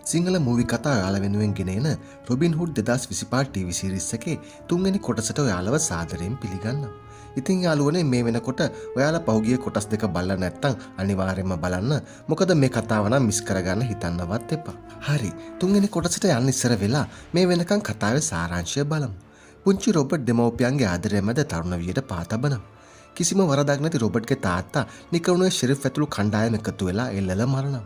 Sinhala movie කතා ඔයාලා වෙනුවෙන් ගෙන එන රොබින් හුඩ් 2025 ටීවී සීරීස් එකේ තුන්වෙනි කොටසට ඔයාලව සාදරයෙන් පිළිගන්නවා. ඉතින් යාළුවනේ, මේ වෙනකොට ඔයාලා පහුගිය කොටස් දෙක බලලා නැත්නම් අනිවාර්යයෙන්ම බලන්න. මොකද මේ කතාව නම් මිස් කරගන්න හිතන්නවත් එපා. හරි, තුන්වෙනි කොටසට යන්න ඉස්සර වෙලා මේ වෙනකන් කතාවේ සාරාංශය බලමු. පුංචි රොබර්ට් දෙමව්පියන්ගේ ආදරය මැද තරුණ වියට පා තබනවා. කිසිම වරදක් නැති රොබර්ට්ගේ තාත්තා නිකරුණේ ෂෙරිෆ් ඇතුළු කණ්ඩායම එකතු වෙලා එල්ලලා මරනවා.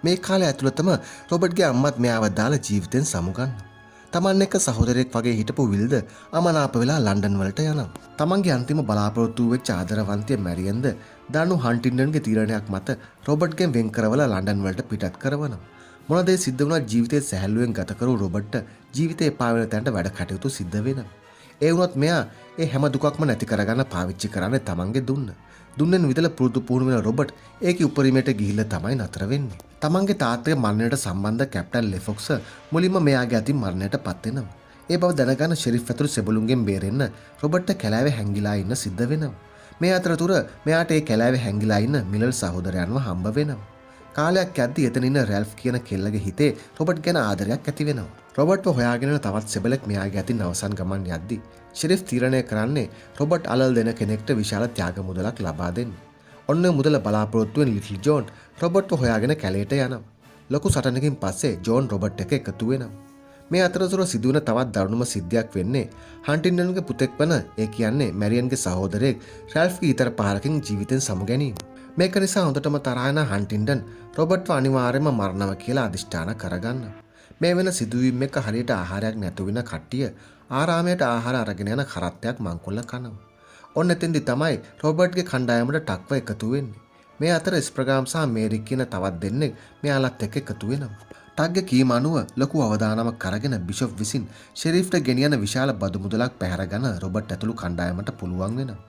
මේ කාලය ඇතුළතම රොබර්ට්ගේ අම්මත් මෙයාව දාලා ජීවිතෙන් සමුගන්නවා. තමන් එක්ක සහෝදරයෙක් වගේ හිටපු විල්ද අමනාප වෙලා ලන්ඩන් වලට යනවා. තමන්ගේ අන්තිම බලාපොරොත්තු වෙච්ච ආදරවන්තිය මැරියන්ද දනු හන්ටින්ඩන්ගේ තීරණයක් මත රොබර්ට්ගෙන් වෙන් කරවලා ලන්ඩන් වලට පිටත් කරවනවා. මොන දේ සිද්ධ වුණත් ජීවිතේ සැහැල්ලුවෙන් ගත කරපු රොබර්ට්ට ජීවිතේ එපා වෙන තැනට වැඩ කටයුතු සිද්ධ වෙනවා. ඒ වුණත් මෙයා ඒ හැම දුකක්ම නැති කරගන්න පාවිච්චි කරන්නේ තමන්ගේ දුන්න. දුන්නෙන් විදලා පුරුදු පුහුණු වෙන රොබර්ට් ඒකේ උපරිමයට ගිහිල්ලා තමයි නතර වෙන්නේ. තමන්ගේ තාත්තගේ මරණයට සම්බන්ධ කැප්ටන් ලෙෆොක්ස් මුලින්ම මෙයාගේ අතින් මරණයට පත් වෙනවා. ඒ බව දැනගන්න ෂෙරිෆ් ඇතුළු සෙබළුන්ගෙන් බේරෙන්න රොබර්ට්ට කැලෑවේ හැංගිලා ඉන්න සිද්ධ වෙනවා. මේ අතරතුර මෙයාට ඒ කැලෑවේ හැංගිලා ඉන්න මිලර් සහෝදරයන්ව හම්බ වෙනවා. කාලයක් යද්දි එතන ඉන්න රැල්ෆ් කියන කෙල්ලගේ හිතේ රොබර්ට් ගැන ආදරයක් ඇති වෙනවා. රොබර්ට්ව හොයාගෙන යන තවත් සෙබලෙක් මෙයාගේ අතින් අවසන් ගමන් යද්දි ෂෙරිෆ් තීරණය කරන්නේ රොබර්ට් අලල් දෙන කෙනෙක්ට විශාල ත්‍යාග මුදලක් ලබා දෙන්න. ඔන්න මුදල බලාපොරොත්තු වෙන ලිටල් ජෝන් රොබර්ට්ව හොයාගෙන කැලේට යනවා. ලොකු සටනකින් පස්සේ ජෝන් රොබර්ට් එක්ක එකතු වෙනවා. මේ අතරතුර සිදුවන තවත් දරුණුම සිද්ධියක් වෙන්නේ හන්ටින්ඩන්ගේ පුතෙක් වන, ඒ කියන්නේ මැරියන්ගේ සහෝදරයෙක් රැල්ෆ්ගේ ඊතර පහරකින් ජීවිතෙන් සමු ගැනීම. මේක නිසා හොඳටම තරහ යන හන්ටින්ඩන් රොබර්ට්ව අනිවාර්යයෙන්ම මරනවා කියලා අදිෂ්ඨාන කරගන්නවා. මේ වෙන සිදුවීම් එක්ක හරියට ආහාරයක් නැතු වෙන කට්ටිය ආරාමයට ආහාර අරගෙන යන කරත්තයක් මංකොල්ල කනවා. ඔන්න එතෙන්දි තමයි රොබර්ට්ගේ කණ්ඩායමට ටක්ව එකතු වෙන්නේ. මේ අතර ස්ප්‍රගාම් සහ මේරික් කියන තවත් දෙන්නෙක් මෙයාලත් එක්ක එකතු වෙනවා. ටක්ගේ කීම අනුව ලොකු අවදානමක් අරගෙන බිෂොප් විසින් ෂෙරිෆ්ට ගෙනියන විශාල බදු මුදලක් පැහැරගෙන රොබර්ට් ඇතුළු කණ්ඩායමට පුළුවන් වෙනවා.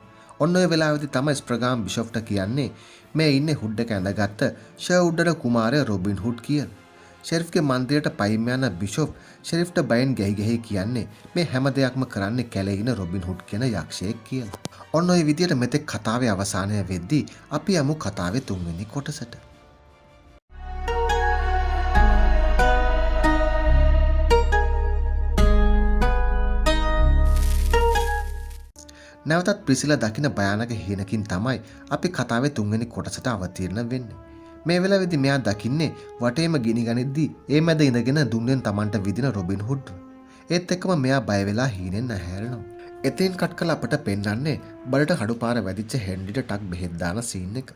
ඔන්න ඔය වෙලාවේදී තමයි ස්ප්‍රගාම් බිෂොප්ට කියන්නේ මේ ඉන්නේ හුඩ් එක ඇඳගත්ත ෂර්වුඩ්ඩ කුමාරයා රොබින් හුඩ් කියලා. ෂෙරිෆ්ගේ මන්දිරයට පයින් යන බිෂොප් ෂෙරිෆ්ට බයෙන් ගැහි ගැහි කියන්නේ මේ හැම දෙයක්ම කරන්නේ කැලේ ඉන රොබින් හුඩ් කියන යක්ෂයෙක් කියලා. ඔන්න ඔය විදියට මෙතෙක් කතාවේ අවසානය වෙද්දී අපි යමු කතාවේ තුන්වෙනි කොටසට. නැවතත් ප්‍රිසිලා දකින භයානක හීනකින් තමයි අපි කතාවේ තුන්වෙනි කොටසට අවතීර්ණ වෙන්නේ. මේ වෙලාවේදී මෙයා දකින්නේ වටේම ගිනි ගනිද්දී ඒ මැද ඉඳගෙන දුන්නෙන් තමන්ට විදින රොබින් හුඩ්. ඒත් එක්කම මෙයා බය වෙලා හීනෙන් ඇහැරෙනවා. එතෙන් කට් කරලා අපට පෙන්වන්නේ බඩට කඩුපාර වැදිච්ච හෙන්රිට ටක් බෙහෙත් දාන සීන් එක.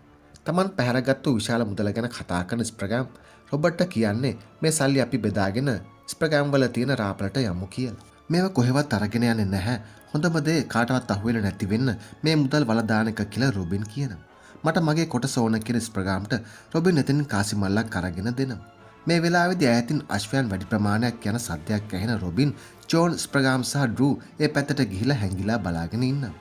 තමන් පැහැරගත්තු විශාල මුදල ගැන කතා කරන ස්ප්‍රගෑම් රොබර්ට්ට කියන්නේ මේ සල්ලි අපි බෙදාගෙන ස්ප්‍රගෑම් වල තියෙන රාපලට යමු කියලා. මේව කොහෙවත් අරගෙන යන්නේ නැහැ. හොඳම දේ කාටවත් අහුවෙලා නැති වෙන්න මේ මුදල් වල දාන එක කියලා රොබින් කියනවා. මට මගේ කොටස ඕන කියන ස්ප්‍රගාම්ට රොබින් එතනින් කාසි මල්ලක් අරගෙන දෙනවා. මේ වෙලාවේදී ඈතින් අශ්වයන් වැඩි ප්‍රමාණයක් යන සද්දයක් ඇහෙන රොබින්, ජෝන්, ස්ප්‍රගාම් සහ ඩ්‍රු ඒ පැත්තට ගිහිලා හැංගිලා බලාගෙන ඉන්නවා.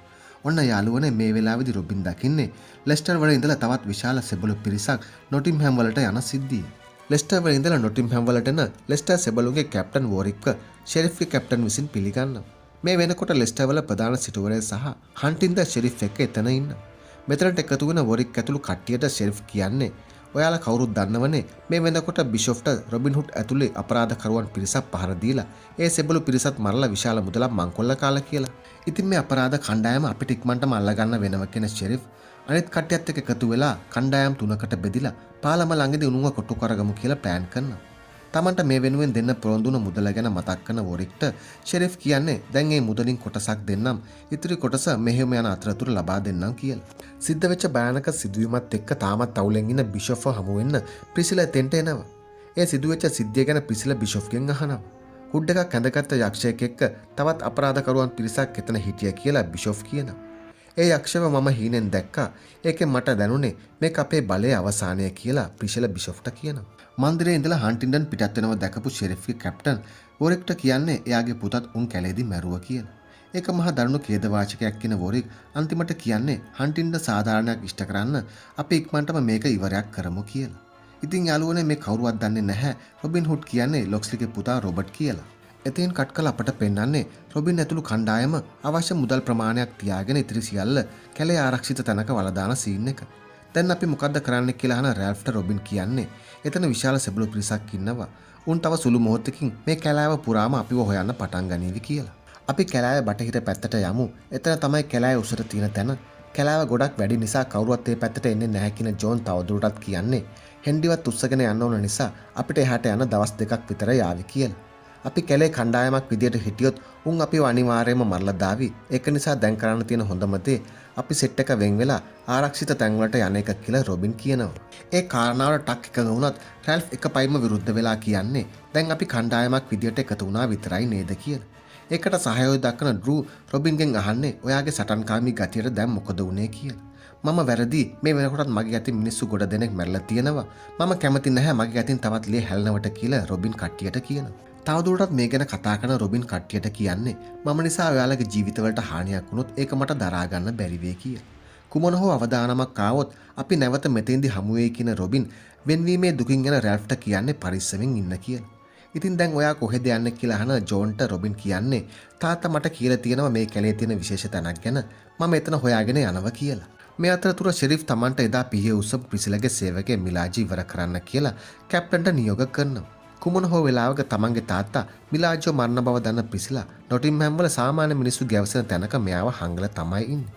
ඔන්න යාළුවනේ, මේ වෙලාවේදී රොබින් දකින්නේ ලෙස්ටර් වල ඉඳලා තවත් විශාල සෙබළු පිරිසක් නොටින්හැම් වලට යන සිද්ධිය. ලෙස්ටර් වල ඉඳලා නොටින්හැම් වලට එන ලෙස්ටර් සෙබළුන්ගේ කැප්ටන් වොරික්ව ෂෙරිෆ්ගේ කැප්ටන් විසින් පිළිගන්නවා. මේ වෙනකොට ලෙස්ටර් වල ප්‍රධාන සිටුවරයා සහ හන්ටින්ද ෂෙරිෆ් එක්ක එතන ඉන්නවා. මෙතනට එකතු වෙන වොරික් ඇතුළු කට්ටියට ෂෙරිෆ් කියන්නේ ඔයාලා කවුරුත් දන්නවනේ මේ වෙනකොට බිෂොෆ්ට රොබින් හුඩ් ඇතුලේ අපරාධකරුවන් පිරිසක් පහර දීලා ඒ සෙබළු පිරිසත් මරලා විශාල මුදලක් මංකොල්ල කාලා කියලා. ඉතින් මේ අපරාධ කණ්ඩායම අපිට ඉක්මනටම අල්ලගන්න වෙනවා කියන ෂෙරිෆ් අනිත් කට්ටියත් එක්ක එකතු වෙලා කණ්ඩායම් තුනකට බෙදිලා පාලම ළඟදී උණුව කොටු කරගමු කියලා ප්ලෑන් කරනවා. තමන්ට මේ වෙනුවෙන් දෙන්න පොරොන්දු වුණ මුදල ගැන මතක් කරන වොරික්ට ෂෙරිෆ් කියන්නේ දැන් ඒ මුදලින් කොටසක් දෙන්නම්, ඉතිරි කොටස මෙහෙම යන අතරතුර ලබා දෙන්නම් කියලා. සිද්ධ වෙච්ච භයානක සිදුවීමත් එක්ක තාමත් අවුලෙන් ඉන්න බිෂොෆ්ව හමු වෙන්න ප්‍රිසිලා එතෙන්ට එනවා. ඒ සිදුවෙච්ච සිද්ධිය ගැන ප්‍රිසිලා බිෂොෆ්ගෙන් අහනවා. හුඩ් එකක් ඇඳගත්ත යක්ෂයෙක් එක්ක තවත් අපරාධකරුවන් පිරිසක් එතන හිටිය කියලා බිෂොෆ් කියනවා. ඒ යක්ෂව මම හීනෙන් දැක්කා. ඒකෙන් මට දැනුනේ මේක අපේ බලයේ අවසානය කියලා ප්‍රිසිලා බිෂොෆ්ට කියනවා. මන්දිරයේ ඉඳලා හන්ටින්ඩන් පිටත් වෙනව දැකපු ෂෙරිෆ්ගේ කැප්ටන් වොරික්ට කියන්නේ එයාගේ පුතත් උන් කැලේදී මැරුවා කියලා. ඒක මහා දරුණු ඛේදවාචකයක් කියන වොරික් අන්තිමට කියන්නේ හන්ටින්ඩ සාධාරණයක් ඉෂ්ට කරන්න අපි ඉක්මනටම මේක ඉවරයක් කරමු කියලා. ඉතින් යාළුවනේ, මේ කවුරුවත් දන්නේ නැහැ රොබින් හුඩ් කියන්නේ ලොක්ස්ලිගේ පුතා රොබර්ට් කියලා. එතෙන් කට් කළ අපට පෙන්වන්නේ රොබින් ඇතුළු කණ්ඩායම අවශ්‍ය මුදල් ප්‍රමාණයක් තියාගෙන ඉතිරි සියල්ල කැලේ ආරක්ෂිත තැනක වලදාන සීන් එක. දැන් අපි මොකද්ද කරන්න කියලා අහන රැල්ෆ්ට රොබින් කියන්නේ එතන විශාල සෙබළු පිරිසක් ඉන්නවා. උන් තව සුළු මොහොතකින් මේ කැලෑව පුරාම අපිව හොයන්න පටන් ගනීවි කියලා. අපි කැලෑවේ බටහිර පැත්තට යමු. එතන තමයි කැලෑවේ උසට තියෙන තැන. කැලෑව ගොඩක් වැඩි නිසා කවුරුවත් ඒ පැත්තට එන්නේ නැහැ කියන ජෝන් තවදුරටත් කියන්නේ හෙන්ඩිවත් උස්සගෙන යන්න ඕන නිසා අපිට එහාට යන්න දවස් දෙකක් විතර යාවි කියලා. අපි කැලේ කණ්ඩායමක් විදියට හිටියොත් උන් අපිව අනිවාර්යයෙන්ම මරලා දාවි. ඒක නිසා දැන් කරන්න තියෙන හොඳම දේ අපි සෙට් එක වෙන් වෙලා ආරක්ෂිත තැන්වලට යන එක කියලා රොබින් කියනවා. ඒ කාරණාවට ටක් එකඟ වුණත් රැල්ෆ් එක පයින්ම විරුද්ධ වෙලා කියන්නේ දැන් අපි කණ්ඩායමක් විදියට එකතු වුණා විතරයි නේද කියලා. ඒකට සහයෝගය දක්වන ඩ්‍රු රොබින්ගෙන් අහන්නේ ඔයාගේ සටන්කාමී ගතියට දැන් මොකද වුනේ කියලා. මම වැරදි, මේ වෙනකොටත් මගේ අතින් මිනිස්සු ගොඩ දෙනෙක් මැරලා තියෙනවා. මම කැමති නැහැ මගේ අතින් තවත් ලේ හැලෙනවට කියලා රොබින් කට්ටියට කියනවා. තවදුරටත් මේ ගැන කතා කරන රොබින් කට්ටියට කියන්නේ මම නිසා ඔයාලගේ ජීවිතවලට හානියක් වුණොත් ඒක මට දරා ගන්න බැරි වෙයි කියලා. කුමන හෝ අවදානමක් ආවොත් අපි නැවත මෙතෙන්දි හමු වෙයි කියන රොබින් වෙන්වීමේ දුකින් යන රැල්ෆ්ට කියන්නේ පරිස්සමෙන් ඉන්න කියලා. ඉතින් දැන් ඔයා කොහෙද යන්නේ කියලා අහන ජෝන්ට රොබින් කියන්නේ තාත්තා මට කියලා තියෙනවා මේ කැලේ තියෙන විශේෂ තැනක් ගැන, මම එතන හොයාගෙන යනවා කියලා. මේ අතරතුර ෂෙරිෆ් තමන්ට එදා පිහිය උස්සපු ප්‍රිසිලගේ සේවකයා මිලාජි ඉවර කරන්න කියලා කැප්ටන්ට නියෝග කරනවා. කුමන හෝ වෙලාවක තමන්ගේ තාත්තා මිලාජෝ මරණ බව දන්න ප්‍රිසිලා නොටින්හැම් වල සාමාන්‍ය මිනිස්සු ගැවසෙන තැනක මෙයාව හංගලා තමයි ඉන්නේ.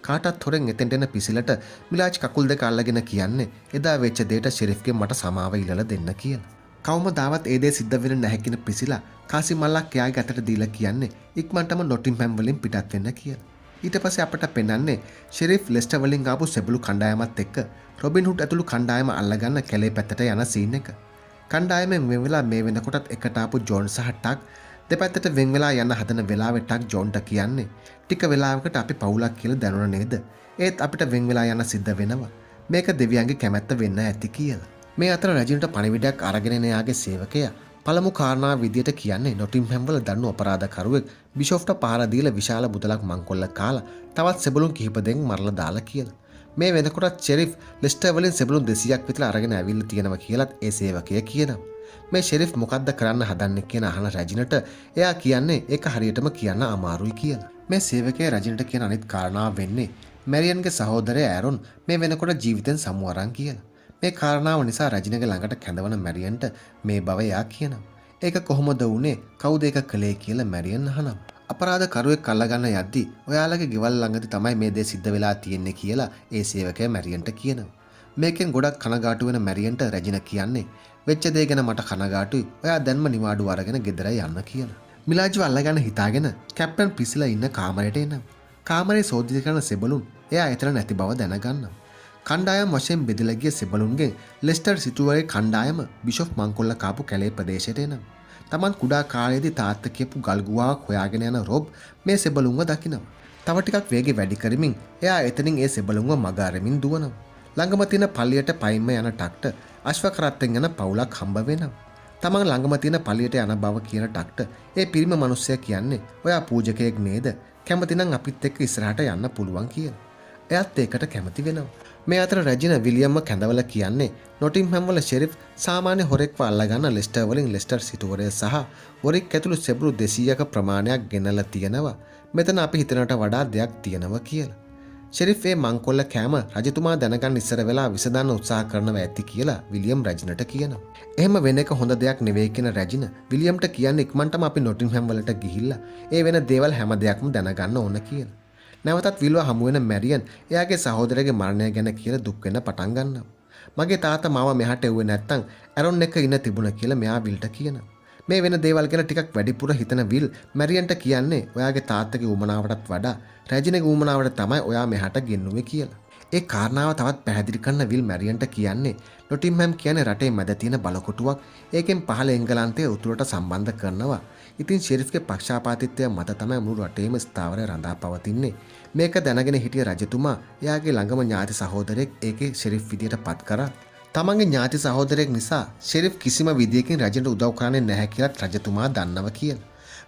කාටත් හොරෙන් එතෙන්ට එන ප්‍රිසිලට මිලාජ් කකුල් දෙක අල්ලගෙන කියන්නේ එදා වෙච්ච දෙයට ෂෙරිෆ්ගෙන් මට සමාව ඉල්ලලා දෙන්න කියලා. කවමදාවත් ඒ දේ සිද්ධ වෙන්නේ නැහැ කියන ප්‍රිසිලා කාසි මල්ලක් එයාගේ අතට දීලා කියන්නේ ඉක්මනටම නොටින්හැම් වලින් පිටත් වෙන්න කියලා. ඊට පස්සේ අපට පෙන්වන්නේ ෂෙරිෆ් ලෙස්ටර් වලින් ආපු සෙබළු කණ්ඩායමත් එක්ක රොබින් හුඩ් ඇතුළු කණ්ඩායම අල්ලගන්න කැලේ පැත්තට යන සීන් එක. කණ්ඩායමෙන් වෙන් වෙලා මේ වෙනකොටත් එකට ආපු ජෝන් සහ ටක් දෙපැත්තට වෙන් වෙලා යන හදන වෙලාවේ ටක් ජෝන්ට කියන්නේ ටික වෙලාවකට අපි පවුලක් කියලා දැනුණ නේද? ඒත් අපිට වෙන් වෙලා යන සිද්ධ වෙනවා. මේක දෙවියන්ගේ කැමැත්ත වෙන්න ඇති කියලා. මේ අතර රැජිනට පණිවිඩයක් අරගෙන එන එයාගේ සේවකයා පළමු කාරණාව විදියට කියන්නේ නොටින්හැම් වල දන්නු අපරාධකරුවෙක් බිෂොෆ්ට පහර දීලා විශාල මුදලක් මංකොල්ල කාලා තවත් සෙබළුන් කිහිප දෙනෙක් මරලා දාලා කියලා. මේ වෙනකොටත් ෂෙරිෆ් ලෙස්ටර් වලින් සෙබළුන් 200ක් විතර අරගෙන ඇවිල්ලා තියෙනවා කියලත් ඒ සේවකයා කියනවා. මේ ෂෙරිෆ් මොකද්ද කරන්න හදන්නේ කියන අහන රැජිනට එයා කියන්නේ ඒක හරියටම කියන්න අමාරුයි කියලා. මේ සේවකයා රැජිනට කියන අනිත් කාරණාව වෙන්නේ මැරියන්ගේ සහෝදරයා ඇරොන් මේ වෙනකොට ජීවිතෙන් සමු අරන් කියලා. මේ කාරණාව නිසා රැජිනගේ ළඟට කැඳවන මැරියන්ට මේ බව එයා කියනවා. ඒක කොහොමද වුනේ, කවුද ඒක කළේ කියලා මැරියන් අහනවා. අපරාධකරුවෙක් අල්ලගන්න යද්දි ඔයාලගේ ගෙවල් ළඟදී තමයි මේ දේ සිද්ධ වෙලා තියෙන්නේ කියලා ඒ සේවකයා මැරියන්ට කියනවා. මේකෙන් ගොඩක් කනගාටු වෙන මැරියන්ට රැජින කියන්නේ වෙච්ච දේ ගැන මට කනගාටුයි, ඔයා දැන්ම නිවාඩු අරගෙන ගෙදර යන්න කියලා. මිලාජ්ව අල්ලගන්න හිතාගෙන කැප්ටන් ප්‍රිසිලා ඉන්න කාමරයට එනවා. කාමරේ සෝදිසි කරන සෙබළුන් එයා එතන නැති බව දැනගන්නවා. කණ්ඩායම් වශයෙන් බෙදලා ගිය සෙබළුන්ගෙන් ලෙස්ටර් සිටුවරේ කණ්ඩායම බිෂොෆ් මංකොල්ල කාපු කැලේ ප්‍රදේශයට එනවා. තමන් කුඩා කාලයේදී තාත්තා කියපු ගල්ගුවාවක් හොයාගෙන යන රොබ් මේ සෙබළුන්ව දකිනවා. තව ටිකක් වේගෙ වැඩි කරමින් එයා එතනින් ඒ සෙබළුන්ව මග අරමින් දුවනවා. ළඟම තියෙන පල්ලියට පයින්ම යන ටක්ට අශ්ව කරත්තෙන් යන පවුලක් හම්බ වෙනවා. තමන් ළඟම තියෙන පල්ලියට යන බව කියන ටක්ට ඒ පිරිමි මිනිස්සයා කියන්නේ ඔයා පූජකයෙක් නේද? කැමති නම් අපිත් එක්ක ඉස්සරහට යන්න පුළුවන් කියලා. එයාත් ඒකට කැමති වෙනවා. මේ අතර රැජින විලියම්ව කැඳවලා කියන්නේ නොටින්හැම් වල ෂෙරිෆ් සාමාන්‍ය හොරෙක්ව අල්ලගන්න ලෙස්ටර් වලින් ලෙස්ටර් සිටුවරය සහ වොරික් ඇතුළු සෙබළු 200ක ප්‍රමාණයක් ගෙනල්ලා තියෙනවා. මෙතන අපි හිතනට වඩා දෙයක් තියෙනවා කියලා. ෂෙරිෆ් ඒ මංකොල්ල කෑම රජතුමා දැනගන්න ඉස්සර වෙලා විසඳන්න උත්සාහ කරනවා ඇති කියලා විලියම් රැජිනට කියනවා. එහෙම වෙන එක හොඳ දෙයක් නෙවෙයි කියන රැජින විලියම්ට කියන්නේ ඉක්මනටම අපි නොටින්හැම් වලට ගිහිල්ලා ඒ වෙන දේවල් හැම දෙයක්ම දැනගන්න ඕන කියලා. නැවතත් විල්ව හමු වෙන මැරියන් එයාගේ සහෝදරයාගේ මරණය ගැන කියලා දුක් වෙන්න පටන් ගන්නවා. මගේ තාත්තා මාව මෙහාට එව්වේ නැත්තම් ඇරොන් එක්ක ඉන්න තිබුණා කියලා මෙයා විල්ට කියනවා. මේ වෙන දේවල් ගැන ටිකක් වැඩිපුර හිතන විල් මැරියන්ට කියන්නේ ඔයාගේ තාත්තගේ උවමනාවටත් වඩා රැජිනගේ උවමනාවට තමයි ඔයා මෙහාට ගෙන්නුවේ කියලා. ඒ කාරණාව තවත් පැහැදිලි කරන විල් මැරියන්ට කියන්නේ නොටින්හැම් කියන්නේ රටේ මැද තියෙන බලකොටුවක්. ඒකෙන් පහළ එංගලන්තය උතුරට සම්බන්ධ කරනවා. ඉතින් ෂෙරිෆ්ගේ පක්ෂපාතීත්වය මත තමයි මුළු රටේම ස්ථාවරය රඳා පවතින්නේ. මේක දැනගෙන හිටිය රජතුමා එයාගේ ළඟම ඥාති සහෝදරයෙක් ඒකේ ෂෙරිෆ් විදියට පත් කරා. තමන්ගේ ඥාති සහෝදරයෙක් නිසා ෂෙරිෆ් කිසිම විදියකින් රජුට උදව් කරන්නේ නැහැ කියලාත් රජතුමා දන්නවා කියලා.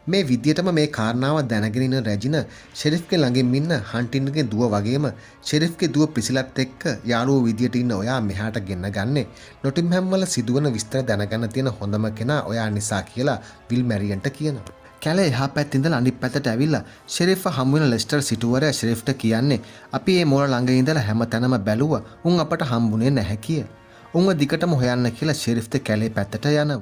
මේ විදියටම මේ කාරණාව දැනගෙන ඉන්න රැජින ෂෙරිෆ්ගේ ළඟින් ඉන්න හන්ටින්ගේ දුව වගේම ෂෙරිෆ්ගේ දුව ප්‍රිසිලත් එක්ක යාළුවෝ විදියට ඉන්න ඔයා මෙහාට ගෙන්න ගන්නේ නොටින්හැම් වල සිදුවන විස්තර දැනගන්න තියෙන හොඳම කෙනා ඔයා නිසා කියලා විල් මැරියන්ට කියනවා. කැලේ එහා පැත්තේ ඉඳලා අනිත් පැත්තට ඇවිල්ලා ෂෙරිෆ්ව හමු වෙන ලෙස්ටර් සිටුවරයා ෂෙරිෆ්ට කියන්නේ අපි මේ මෝර ළඟ ඉඳලා හැම තැනම බැලුවා, උන් අපට හම්බුනේ නැහැ කියලා. උන්ව දිගටම හොයන්න කියලා ෂෙරිෆ්ද කැලේ පැත්තට යනවා.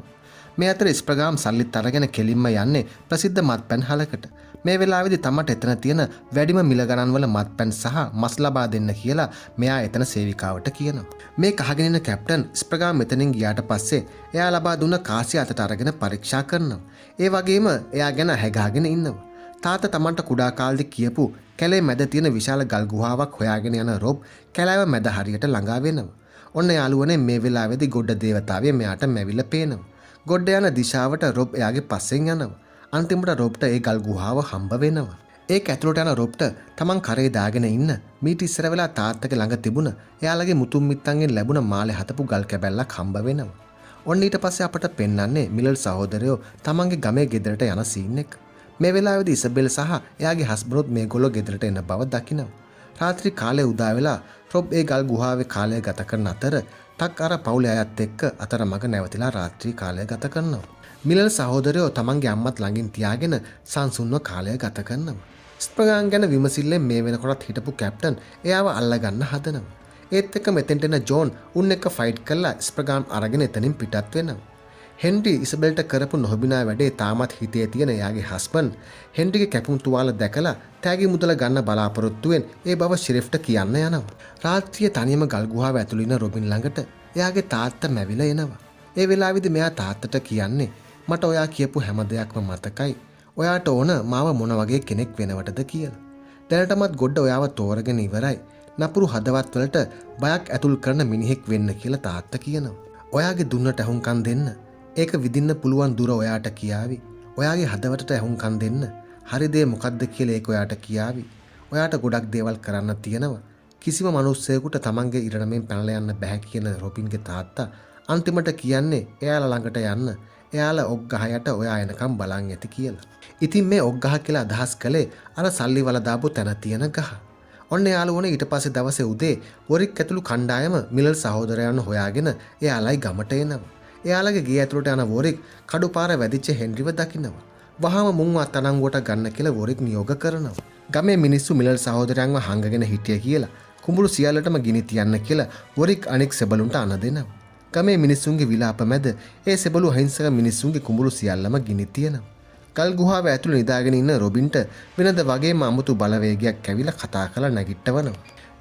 මේ අතර ස්ප්‍රගාම් සල්ලිත් අරගෙන කෙලින්ම යන්නේ ප්‍රසිද්ධ මත්පැන් හලකට. මේ වෙලාවේදී තමට එතන තියෙන වැඩිම මිල ගණන් වල මත්පැන් සහ මස් ලබා දෙන්න කියලා මෙයා එතන සේවිකාවට කියනවා. මේ කහගෙන ඉන්න කැප්ටන් ස්ප්‍රගාම් මෙතනින් ගියාට පස්සේ එයා ලබා දුන්න කාසිය අතට අරගෙන පරීක්ෂා කරනවා. ඒ වගේම එයා ගැන හැගාගෙන ඉන්නවා. තාත්තා තමන්ට කුඩා කාලෙදි කියපු කැලේ මැද තියෙන විශාල ගල් ගුහාවක් හොයාගෙන යන රොබ් කැලෑව මැද හරියට ළඟා වෙනවා. ඔන්න යාළුවනේ මේ වෙලාවේදී ගොඩ දේවතාවිය මෙයාට මැවිලා පේනවා. ගොඩ යන දිශාවට රොබ් එයාගේ පස්සෙන් යනවා. අන්තිමට රොබ්ට ඒ ගල් ගුහාව හම්බ වෙනවා. ඒක ඇතුළට යන රොබ්ට තමන් කරේ දාගෙන ඉන්න මීට ඉස්සර වෙලා තාත්තගේ ළඟ තිබුණ එයාලගේ මුතුන් මිත්තන්ගෙන් ලැබුණ මාලේ හදපු ගල් කැබැල්ලක් හම්බ වෙනවා. ඔන්න ඊට පස්සේ අපට පෙන්වන්නේ මිලර් සහෝදරයෝ තමන්ගේ ගමේ ගෙදරට යන සීන් එක. මේ වෙලාවේදී ඉසබෙල් සහ එයාගේ හස්බන්ඩ්ුත් මේගොල්ලෝ ගෙදරට එන බව දකිනවා. රාත්‍රී කාලේ උදා වෙලා රොබ් ඒ ගල් ගුහාවේ කාලය ගත කරන අතර ටක් අර පවුලේ අයත් එක්ක අතරමඟ නැවතිලා රාත්‍රී කාලය ගත කරනවා. මිලර් සහෝදරයෝ තමන්ගේ අම්මත් ළඟින් තියාගෙන සංසුන්ව කාලය ගත කරනවා. ස්ප්‍රගාන් ගැන විමසිල්ලෙන් මේ වෙනකොටත් හිටපු කැප්ටන් එයාව අල්ලගන්න හදනවා. ඒත් එක්ක මෙතෙන්ට එන ජෝන් උන් එක්ක ෆයිට් කරලා ස්ප්‍රගාන් අරගෙන එතනින් පිටත් වෙනවා. හෙන්රි ඉසබෙල්ට කරපු නොහොබිනා වැඩේ තාමත් හිතේ තියෙන එයාගේ හස්බන්ඩ් හෙන්රිගේ කැපුම් තුවාල දැකලා තෑගි මුදල ගන්න බලාපොරොත්තුවෙන් ඒ බව ෂෙරිෆ්ට කියන්න යනවා. රාත්‍රියේ තනියම ගල් ගුහාව ඇතුළේ ඉන්න රොබින් ළඟට එයාගේ තාත්තා මැවිලා එනවා. ඒ වෙලාවේදී මෙයා තාත්තට කියන්නේ මට ඔයා කියපු හැම දෙයක්ම මතකයි. ඔයාට ඕන මාව මොන වගේ කෙනෙක් වෙනවටද කියලා. දැනටමත් ගොඩ ඔයාව තෝරගෙන ඉවරයි. නපුරු හදවත් වලට බයක් ඇතුල් කරන මිනිහෙක් වෙන්න කියලා තාත්තා කියනවා. ඔයාගේ දුන්නට ඇහුම්කන් දෙන්න. ඒක විඳින්න පුළුවන් දුර ඔයාට කියාවි. ඔයාගේ හදවතට ඇහුම්කන් දෙන්න. හරි දේ මොකද්ද කියලා ඒක ඔයාට කියාවි. ඔයාට ගොඩක් දේවල් කරන්න තියෙනවා. කිසිම මිනිස්සෙකුට තමන්ගේ ඉරණමෙන් පැනලා යන්න බැහැ කියන රොබින්ගේ තාත්තා අන්තිමට කියන්නේ එයාලා ළඟට යන්න. එයාලා ඔක් ගහ යට ඔයා එනකම් බලන් ඇති කියලා. ඉතින් මේ ඔක් ගහ කියලා අදහස් කළේ අර සල්ලි වල දාපු තැන තියෙන ගහ. ඔන්න යාළුවනේ ඊට පස්සේ දවසේ උදේ වොරික් ඇතුළු කණ්ඩායම මිලර් සහෝදරයන් හොයාගෙන එයාලයි ගමට එනවා. එයාලගේ ගේ ඇතුළට යන වොරික් කඩුපාර වැදිච්ච හෙන්රිව දකිනවා. වහාම මුන්ව අත්අඩංගුවට ගන්න කියලා වොරික් නියෝග කරනවා. ගමේ මිනිස්සු මිලර් සහෝදරයන්ව හංගගෙන හිටිය කියලා කුඹුරු සියල්ලටම ගිනි තියන්න කියලා වොරික් අනෙක් සෙබළුන්ට අණ දෙනවා. ගමේ මිනිස්සුන්ගේ විලාප මැද ඒ සෙබළු අහිංසක මිනිස්සුන්ගේ කුඹුරු සියල්ලම ගිනි තියනවා. ගල් ගුහාව ඇතුළේ නිදාගෙන ඉන්න රොබින්ට වෙනද වගේම අමුතු බලවේගයක් ඇවිල්ලා කතා කරලා නැගිට්ටවනවා.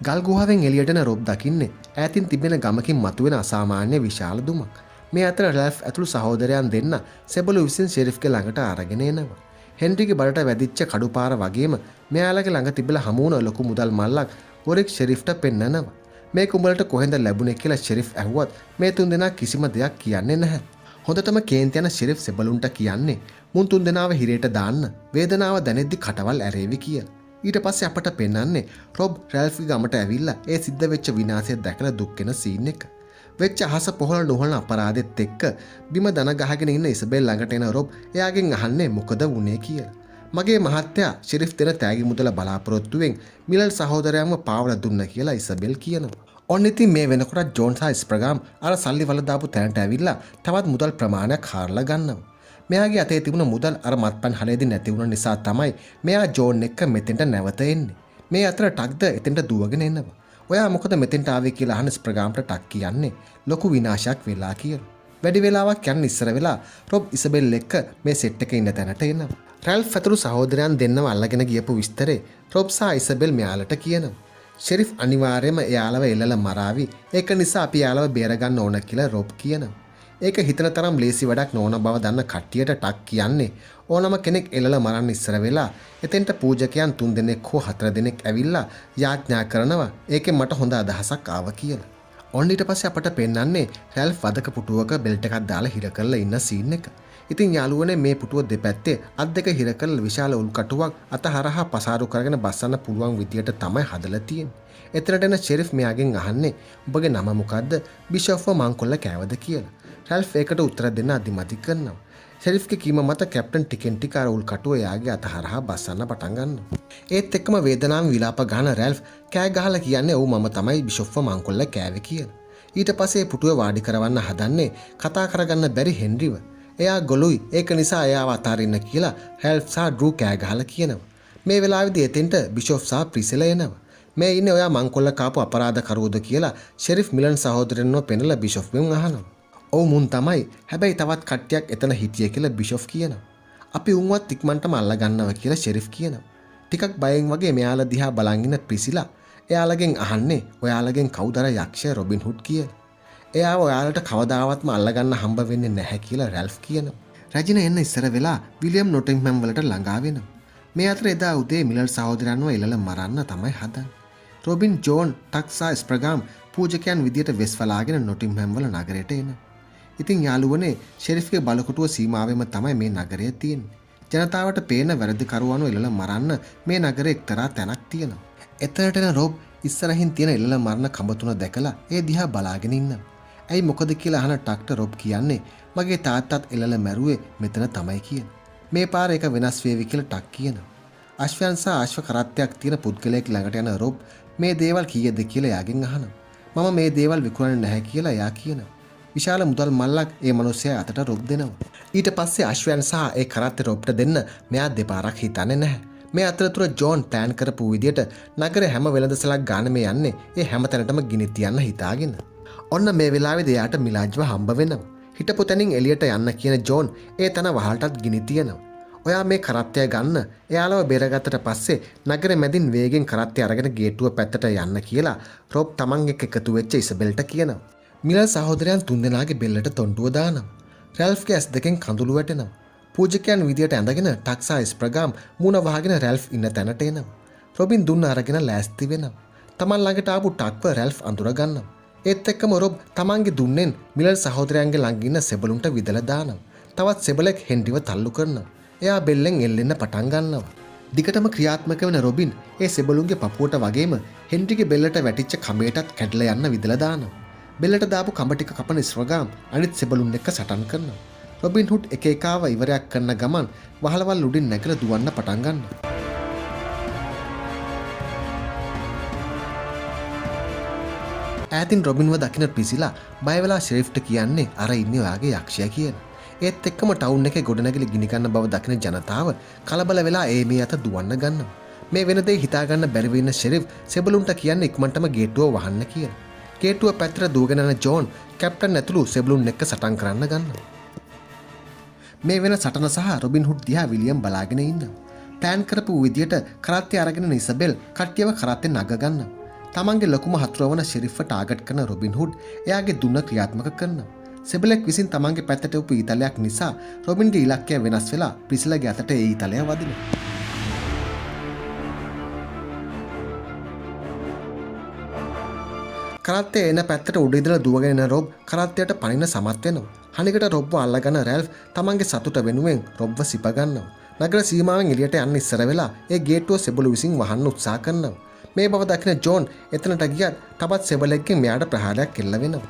ගල් ගුහාවෙන් එළියට එන රොබ් දකින්නේ ඈතින් තිබෙන ගමකින් මතුවෙන අසාමාන්‍ය විශාල දුමක්. මේ අතර රැල්ෆ් ඇතුළු සහෝදරයන් දෙන්න සෙබළු විසින් ෂෙරිෆ්ගේ ළඟට අරගෙන එනවා. හෙන්රිගේ බඩට වැදිච්ච කඩුපාර වගේම මෙයාලගේ ළඟ තිබිලා හමු වුණ ලොකු මුදල් මල්ලක් වොරික් ෂෙරිෆ්ට පෙන්නනවා. මේ කුඹලට කොහෙන්ද ලැබුණේ කියලා ෂෙරිෆ් ඇහුවත් මේ තුන් දෙනා කිසිම දෙයක් කියන්නේ නැහැ. හොඳටම කේන්ති යන ෂෙරිෆ් සෙබළුන්ට කියන්නේ මුන් තුන් දෙනාව හිරේට දාන්න වේදනාව දැනෙද්දි කටවල් ඇරේවි කියලා. ඊට පස්සේ අපට පෙන්වන්නේ රොබ් රැල්ෆ්ගේ ගමට ඇවිල්ලා ඒ සිද්ධ වෙච්ච විනාශය දැකලා දුක් වෙන සීන් එක. වෙච්ච අහස පොහොල නොහොලන අපරාධෙත් එක්ක බිම දන ගහගෙන ඉන්න ඉසබෙල් ළඟට එන රොබ් එයාගෙන් අහන්නේ මොකද වුනේ කියලා. මගේ මහත්තයා ෂෙරිෆ් දෙන තෑගි මුදල බලාපොරොත්තුවෙන් මිලර් සහෝදරයන්ව පාවලා දුන්න කියලා ඉසබෙල් කියනවා. ඔන්න ඉතින් මේ වෙනකොට ජෝන් සහ ස්ප්‍රගාම් අර සල්ලි වල දාපු තැනට ඇවිල්ලා තවත් මුදල් ප්‍රමාණයක් හාරලා ගන්නවා. මෙයාගේ අතේ තිබුණ මුදල් අර මත්පැන් හලේදී නැති වුණ නිසා තමයි මෙයා ජෝන් එක්ක මෙතෙන්ට නැවත එන්නේ. මේ අතර ටක්ද එතෙන්ට දුවගෙන එනවා. ඔයා මොකද මෙතෙන්ට ආවේ කියලා අහන ස්ප්‍රගාම්ට ටක් කියන්නේ ලොකු විනාශයක් වෙලා කියලා. වැඩි වෙලාවක් යන්න ඉස්සර වෙලා රොබ් ඉසබෙල් එක්ක මේ සෙට් එකේ ඉන්න තැනට එනවා. රැල්ෆ් ඇතුළු සහෝදරයන් දෙන්නව අල්ලගෙන ගියපු විස්තරේ රොබ් සහ ඉසබෙල් මෙයාලට කියනවා. ෂෙරිෆ් අනිවාර්යයෙන්ම එයාලව එල්ලලා මරාවි. ඒක නිසා අපි එයාලව බේරගන්න ඕන කියලා රොබ් කියනවා. ඒක හිතන තරම් ලේසි වැඩක් නොවන බව දන්න කට්ටියට ටක් කියන්නේ ඕනම කෙනෙක් එල්ලලා මරන්න ඉස්සර වෙලා එතෙන්ට පූජකයන් 3 දෙනෙක් හෝ 4 දෙනෙක් ඇවිල්ලා යාඥා කරනවා. ඒකෙන් මට හොඳ අදහසක් ආවා කියලා. ඔන්න ඊට පස්සේ අපට පෙන්වන්නේ රැල්ෆ් වදක පුටුවක බෙල්ට් එකක් දාලා හිර කරලා ඉන්න සීන් එක. ඉතින් යාළුවනේ මේ පුටුව දෙපැත්තේ අත් දෙක හිර කරලා විශාල උල් කටුවක් අත හරහා පසාරු කරගෙන බස්සන්න පුළුවන් විදියට තමයි හදලා තියෙන්නේ. එතනට එන ෂෙරිෆ් මෙයාගෙන් අහන්නේ උඹගේ නම මොකද්ද? බිෂොප්ව මංකොල්ල කෑවද කියලා. රැල්ෆ් ඒකට උත්තර දෙන්න අදිමදි කරනවා. ෂෙරිෆ්ගේ කීම මත කැප්ටන් ටිකෙන් ටික අර උල් කටුව එයාගේ අත හරහා බස්සන්න පටන් ගන්නවා. ඒත් එක්කම වේදනාවෙන් විලාප ගහන රැල්ෆ් කෑ ගහලා කියන්නේ ඔව් මම තමයි බිෂොප්ව මංකොල්ල කෑවේ කියලා. ඊට පස්සේ පුටුවේ වාඩි කරවන්න හදන්නේ කතා කරගන්න බැරි හෙන්රිව. එයා ගොළුයි. ඒක නිසා එයාව අතාරින්න කියලා රැල්ෆ් සහ ඩ්‍රූ කෑ ගහලා කියනවා. මේ වෙලාවේදී එතෙන්ට බිෂොෆ් සහ ප්‍රිසිලා එනවා. මේ ඉන්නේ ඔයා මංකොල්ල කාපු අපරාධකරුවෝද කියලා ෂෙරිෆ් මිලන් සහෝදරයන්ව පෙන්නලා බිෂොෆ්ගෙන් අහනවා. ඔව් මුන් තමයි. හැබැයි තවත් කට්ටියක් එතන හිටිය කියලා බිෂොෆ් කියනවා. අපි උන්වත් ඉක්මනටම අල්ල ගන්නවා කියලා ෂෙරිෆ් කියනවා. ටිකක් බයෙන් වගේ මෙයාලා දිහා බලන් ඉන්න ප්‍රිසිලා එයාලගෙන් අහන්නේ ඔයාලගෙන් කවුද අර යක්ෂය රොබින් හුඩ් කියලා. එයාව ඔයාලට කවදාවත්ම අල්ලගන්න හම්බ වෙන්නේ නැහැ කියලා රැල්ෆ් කියනවා. රැජින එන්න ඉස්සර වෙලා විලියම් නොටින්හම් වලට ළඟා වෙනවා. මේ අතර එදා උදේ මිලර් සහෝදරයන්ව එළල මරන්න තමයි හදන්නේ. රොබින්, ජෝන්, ටක් සහ ස්ප්‍රගාම් පූජකයන් විදියට වෙස් වලාගෙන නොටින්හම් වල නගරයට එනවා. ඉතින් යාළුවනේ ෂෙරිෆ්ගේ බලකොටුව සීමාවෙම තමයි මේ නගරය තියෙන්නේ. ජනතාවට පේන වැරදිකරුවන්ව එළල මරන්න මේ නගරේ එක්තරා තැනක් තියෙනවා. එතනට එන රොබ් ඉස්සරහින් තියෙන එළල මරණ කඹ තුන දැකලා ඒ දිහා බලාගෙන ඉන්නවා. ඇයි මොකද කියලා අහන ටක්ට රොබ් කියන්නේ මගේ තාත්තත් එළල මැරුවේ මෙතන තමයි කියලා. මේ පාර එක වෙනස් වේවි කියලා ටක් කියනවා. අශ්වයන් සහ අශ්ව කරත්තයක් තියෙන පුද්ගලයෙක් ළඟට යන රොබ් මේ දේවල් කීයද කියලා එයාගෙන් අහනවා. මම මේ දේවල් විකුණන්නේ නැහැ කියලා එයා කියනවා. විශාල මුදල් මල්ලක් ඒ මනුස්සයා අතට රොබ් දෙනවා. ඊට පස්සේ අශ්වයන් සහ ඒ කරත්තේ රොබ්ට දෙන්න මෙයා දෙපාරක් හිතන්නේ නැහැ. මේ අතරතුර ජෝන් ප්ලෑන් කරපු විදියට නගරේ හැම වෙළඳසලක් ගාන මේ යන්නේ ඒ හැම තැනටම ගිනි තියන්න හිතාගෙන. ඔන්න මේ වෙලාවේදී එයාට මිලාජ්ව හම්බ වෙනවා. හිටපු තැනින් එළියට යන්න කියන ජෝන් ඒ තැන වහලටත් ගිනි තියනවා. ඔයා මේ කරත්තය ගන්න එයාලව බේරගත්තට පස්සේ නගරෙ මැදින් වේගෙන් කරත්තය අරගෙන ගේට්ටුව පැත්තට යන්න කියලා රොබ් තමන් එක්ක එකතු වෙච්ච ඉසබෙල්ට කියනවා. මිලර් සහෝදරයන් තුන්දෙනාගේ බෙල්ලට තොණ්ඩුව දානවා. රැල්ෆ්ගේ ඇස් දෙකෙන් කඳුළු වැටෙනවා. පූජකයන් විදියට ඇඳගෙන ටක්සා ස්ප්‍රගාම් මූණ වහගෙන රැල්ෆ් ඉන්න තැනට එනවා. රොබින් දුන්න අරගෙන ලෑස්ති වෙනවා. තමන් ළඟට ආපු ටක්ව රැල්ෆ් අඳුර ගන්නවා. ඒත් එක්කම රොබ් තමන්ගේ දුන්නෙන් මිලර් සහෝදරයන්ගේ ළඟ ඉන්න සෙබළුන්ට විදලා දානවා. තවත් සෙබලෙක් හෙන්රිව තල්ලු කරනවා. එයා බෙල්ලෙන් එල්ලෙන්න පටන් ගන්නවා. දිගටම ක්‍රියාත්මක වෙන රොබින් ඒ සෙබළුන්ගේ පපුවට වගේම හෙන්රිගේ බෙල්ලට වැටිච්ච කඹයටත් කැඩලා යන්න විදලා දානවා. බෙල්ලට දාපු කඹ ටික කපන ස්වගාම් අනිත් සෙබළුන් එක්ක සටන් කරනවා. රොබින් හුඩ් එක එකාව ඉවරයක් කරන ගමන් වහලවල් උඩින් නැගලා දුවන්න පටන් ගන්නවා. ඈතින් රොබින්ව දකින ප්‍රිසිලා බය වෙලා ෂෙරිෆ්ට කියන්නේ අර ඉන්නේ ඔයාගේ යක්ෂයා කියලා. ඒත් එක්කම ටවුන් එකේ ගොඩනැගිලි ගිනි ගන්න බව දකින ජනතාව කලබල වෙලා ඒ මේ අත දුවන්න ගන්නවා. මේ වෙන දේ හිතා ගන්න බැරි වෙන ෂෙරිෆ් සෙබළුන්ට කියන්නේ ඉක්මනටම ගේට්ටුව වහන්න කියලා. ගේට්ටුව පැත්තට දුවගෙන යන ජෝන් කැප්ටන් ඇතුළු සෙබළුන් එක්ක සටන් කරන්න ගන්නවා. මේ වෙන සටන සහ රොබින් හුඩ් දිහා විලියම් බලාගෙන ඉන්නවා. ප්ලෑන් කරපු විදියට කරත්තේ අරගෙන ඉසබෙල් කට්ටියව කරත්තේ නග ගන්නවා. තමන්ගේ ලොකුම හතුරු වන ෂෙරිෆ්ව ටාගට් කරන රොබින් හුඩ් එයාගේ දුන්න ක්‍රියාත්මක කරනවා. සෙබලෙක් විසින් තමන්ගේ පැත්තට වූ ඊතලයක් නිසා රොබින්ගේ ඉලක්කය වෙනස් වෙලා ප්‍රිසිලාගේ අතට ඒ ඊතලය වදිනවා. කරත්තේ එන පැත්තට උඩ ඉඳලා දුවගෙන එන රොබ් කරත්තයට පනින්න සමත් වෙනවා. හනිකට රොබ්ව අල්ලගන්න රැල්ෆ් තමන්ගේ සතුට වෙනුවෙන් රොබ්ව සිප ගන්නවා. නගර සීමාවෙන් එළියට යන්න ඉස්සර වෙලා ඒ ගේට්ටුව සෙබළු විසින් වහන්න උත්සාහ කරනවා. මේ බව දකින ජෝන් එතනට ගියත් තවත් සෙබලෙක්ගෙන් මෙයාට ප්‍රහාරයක් එල්ල වෙනවා.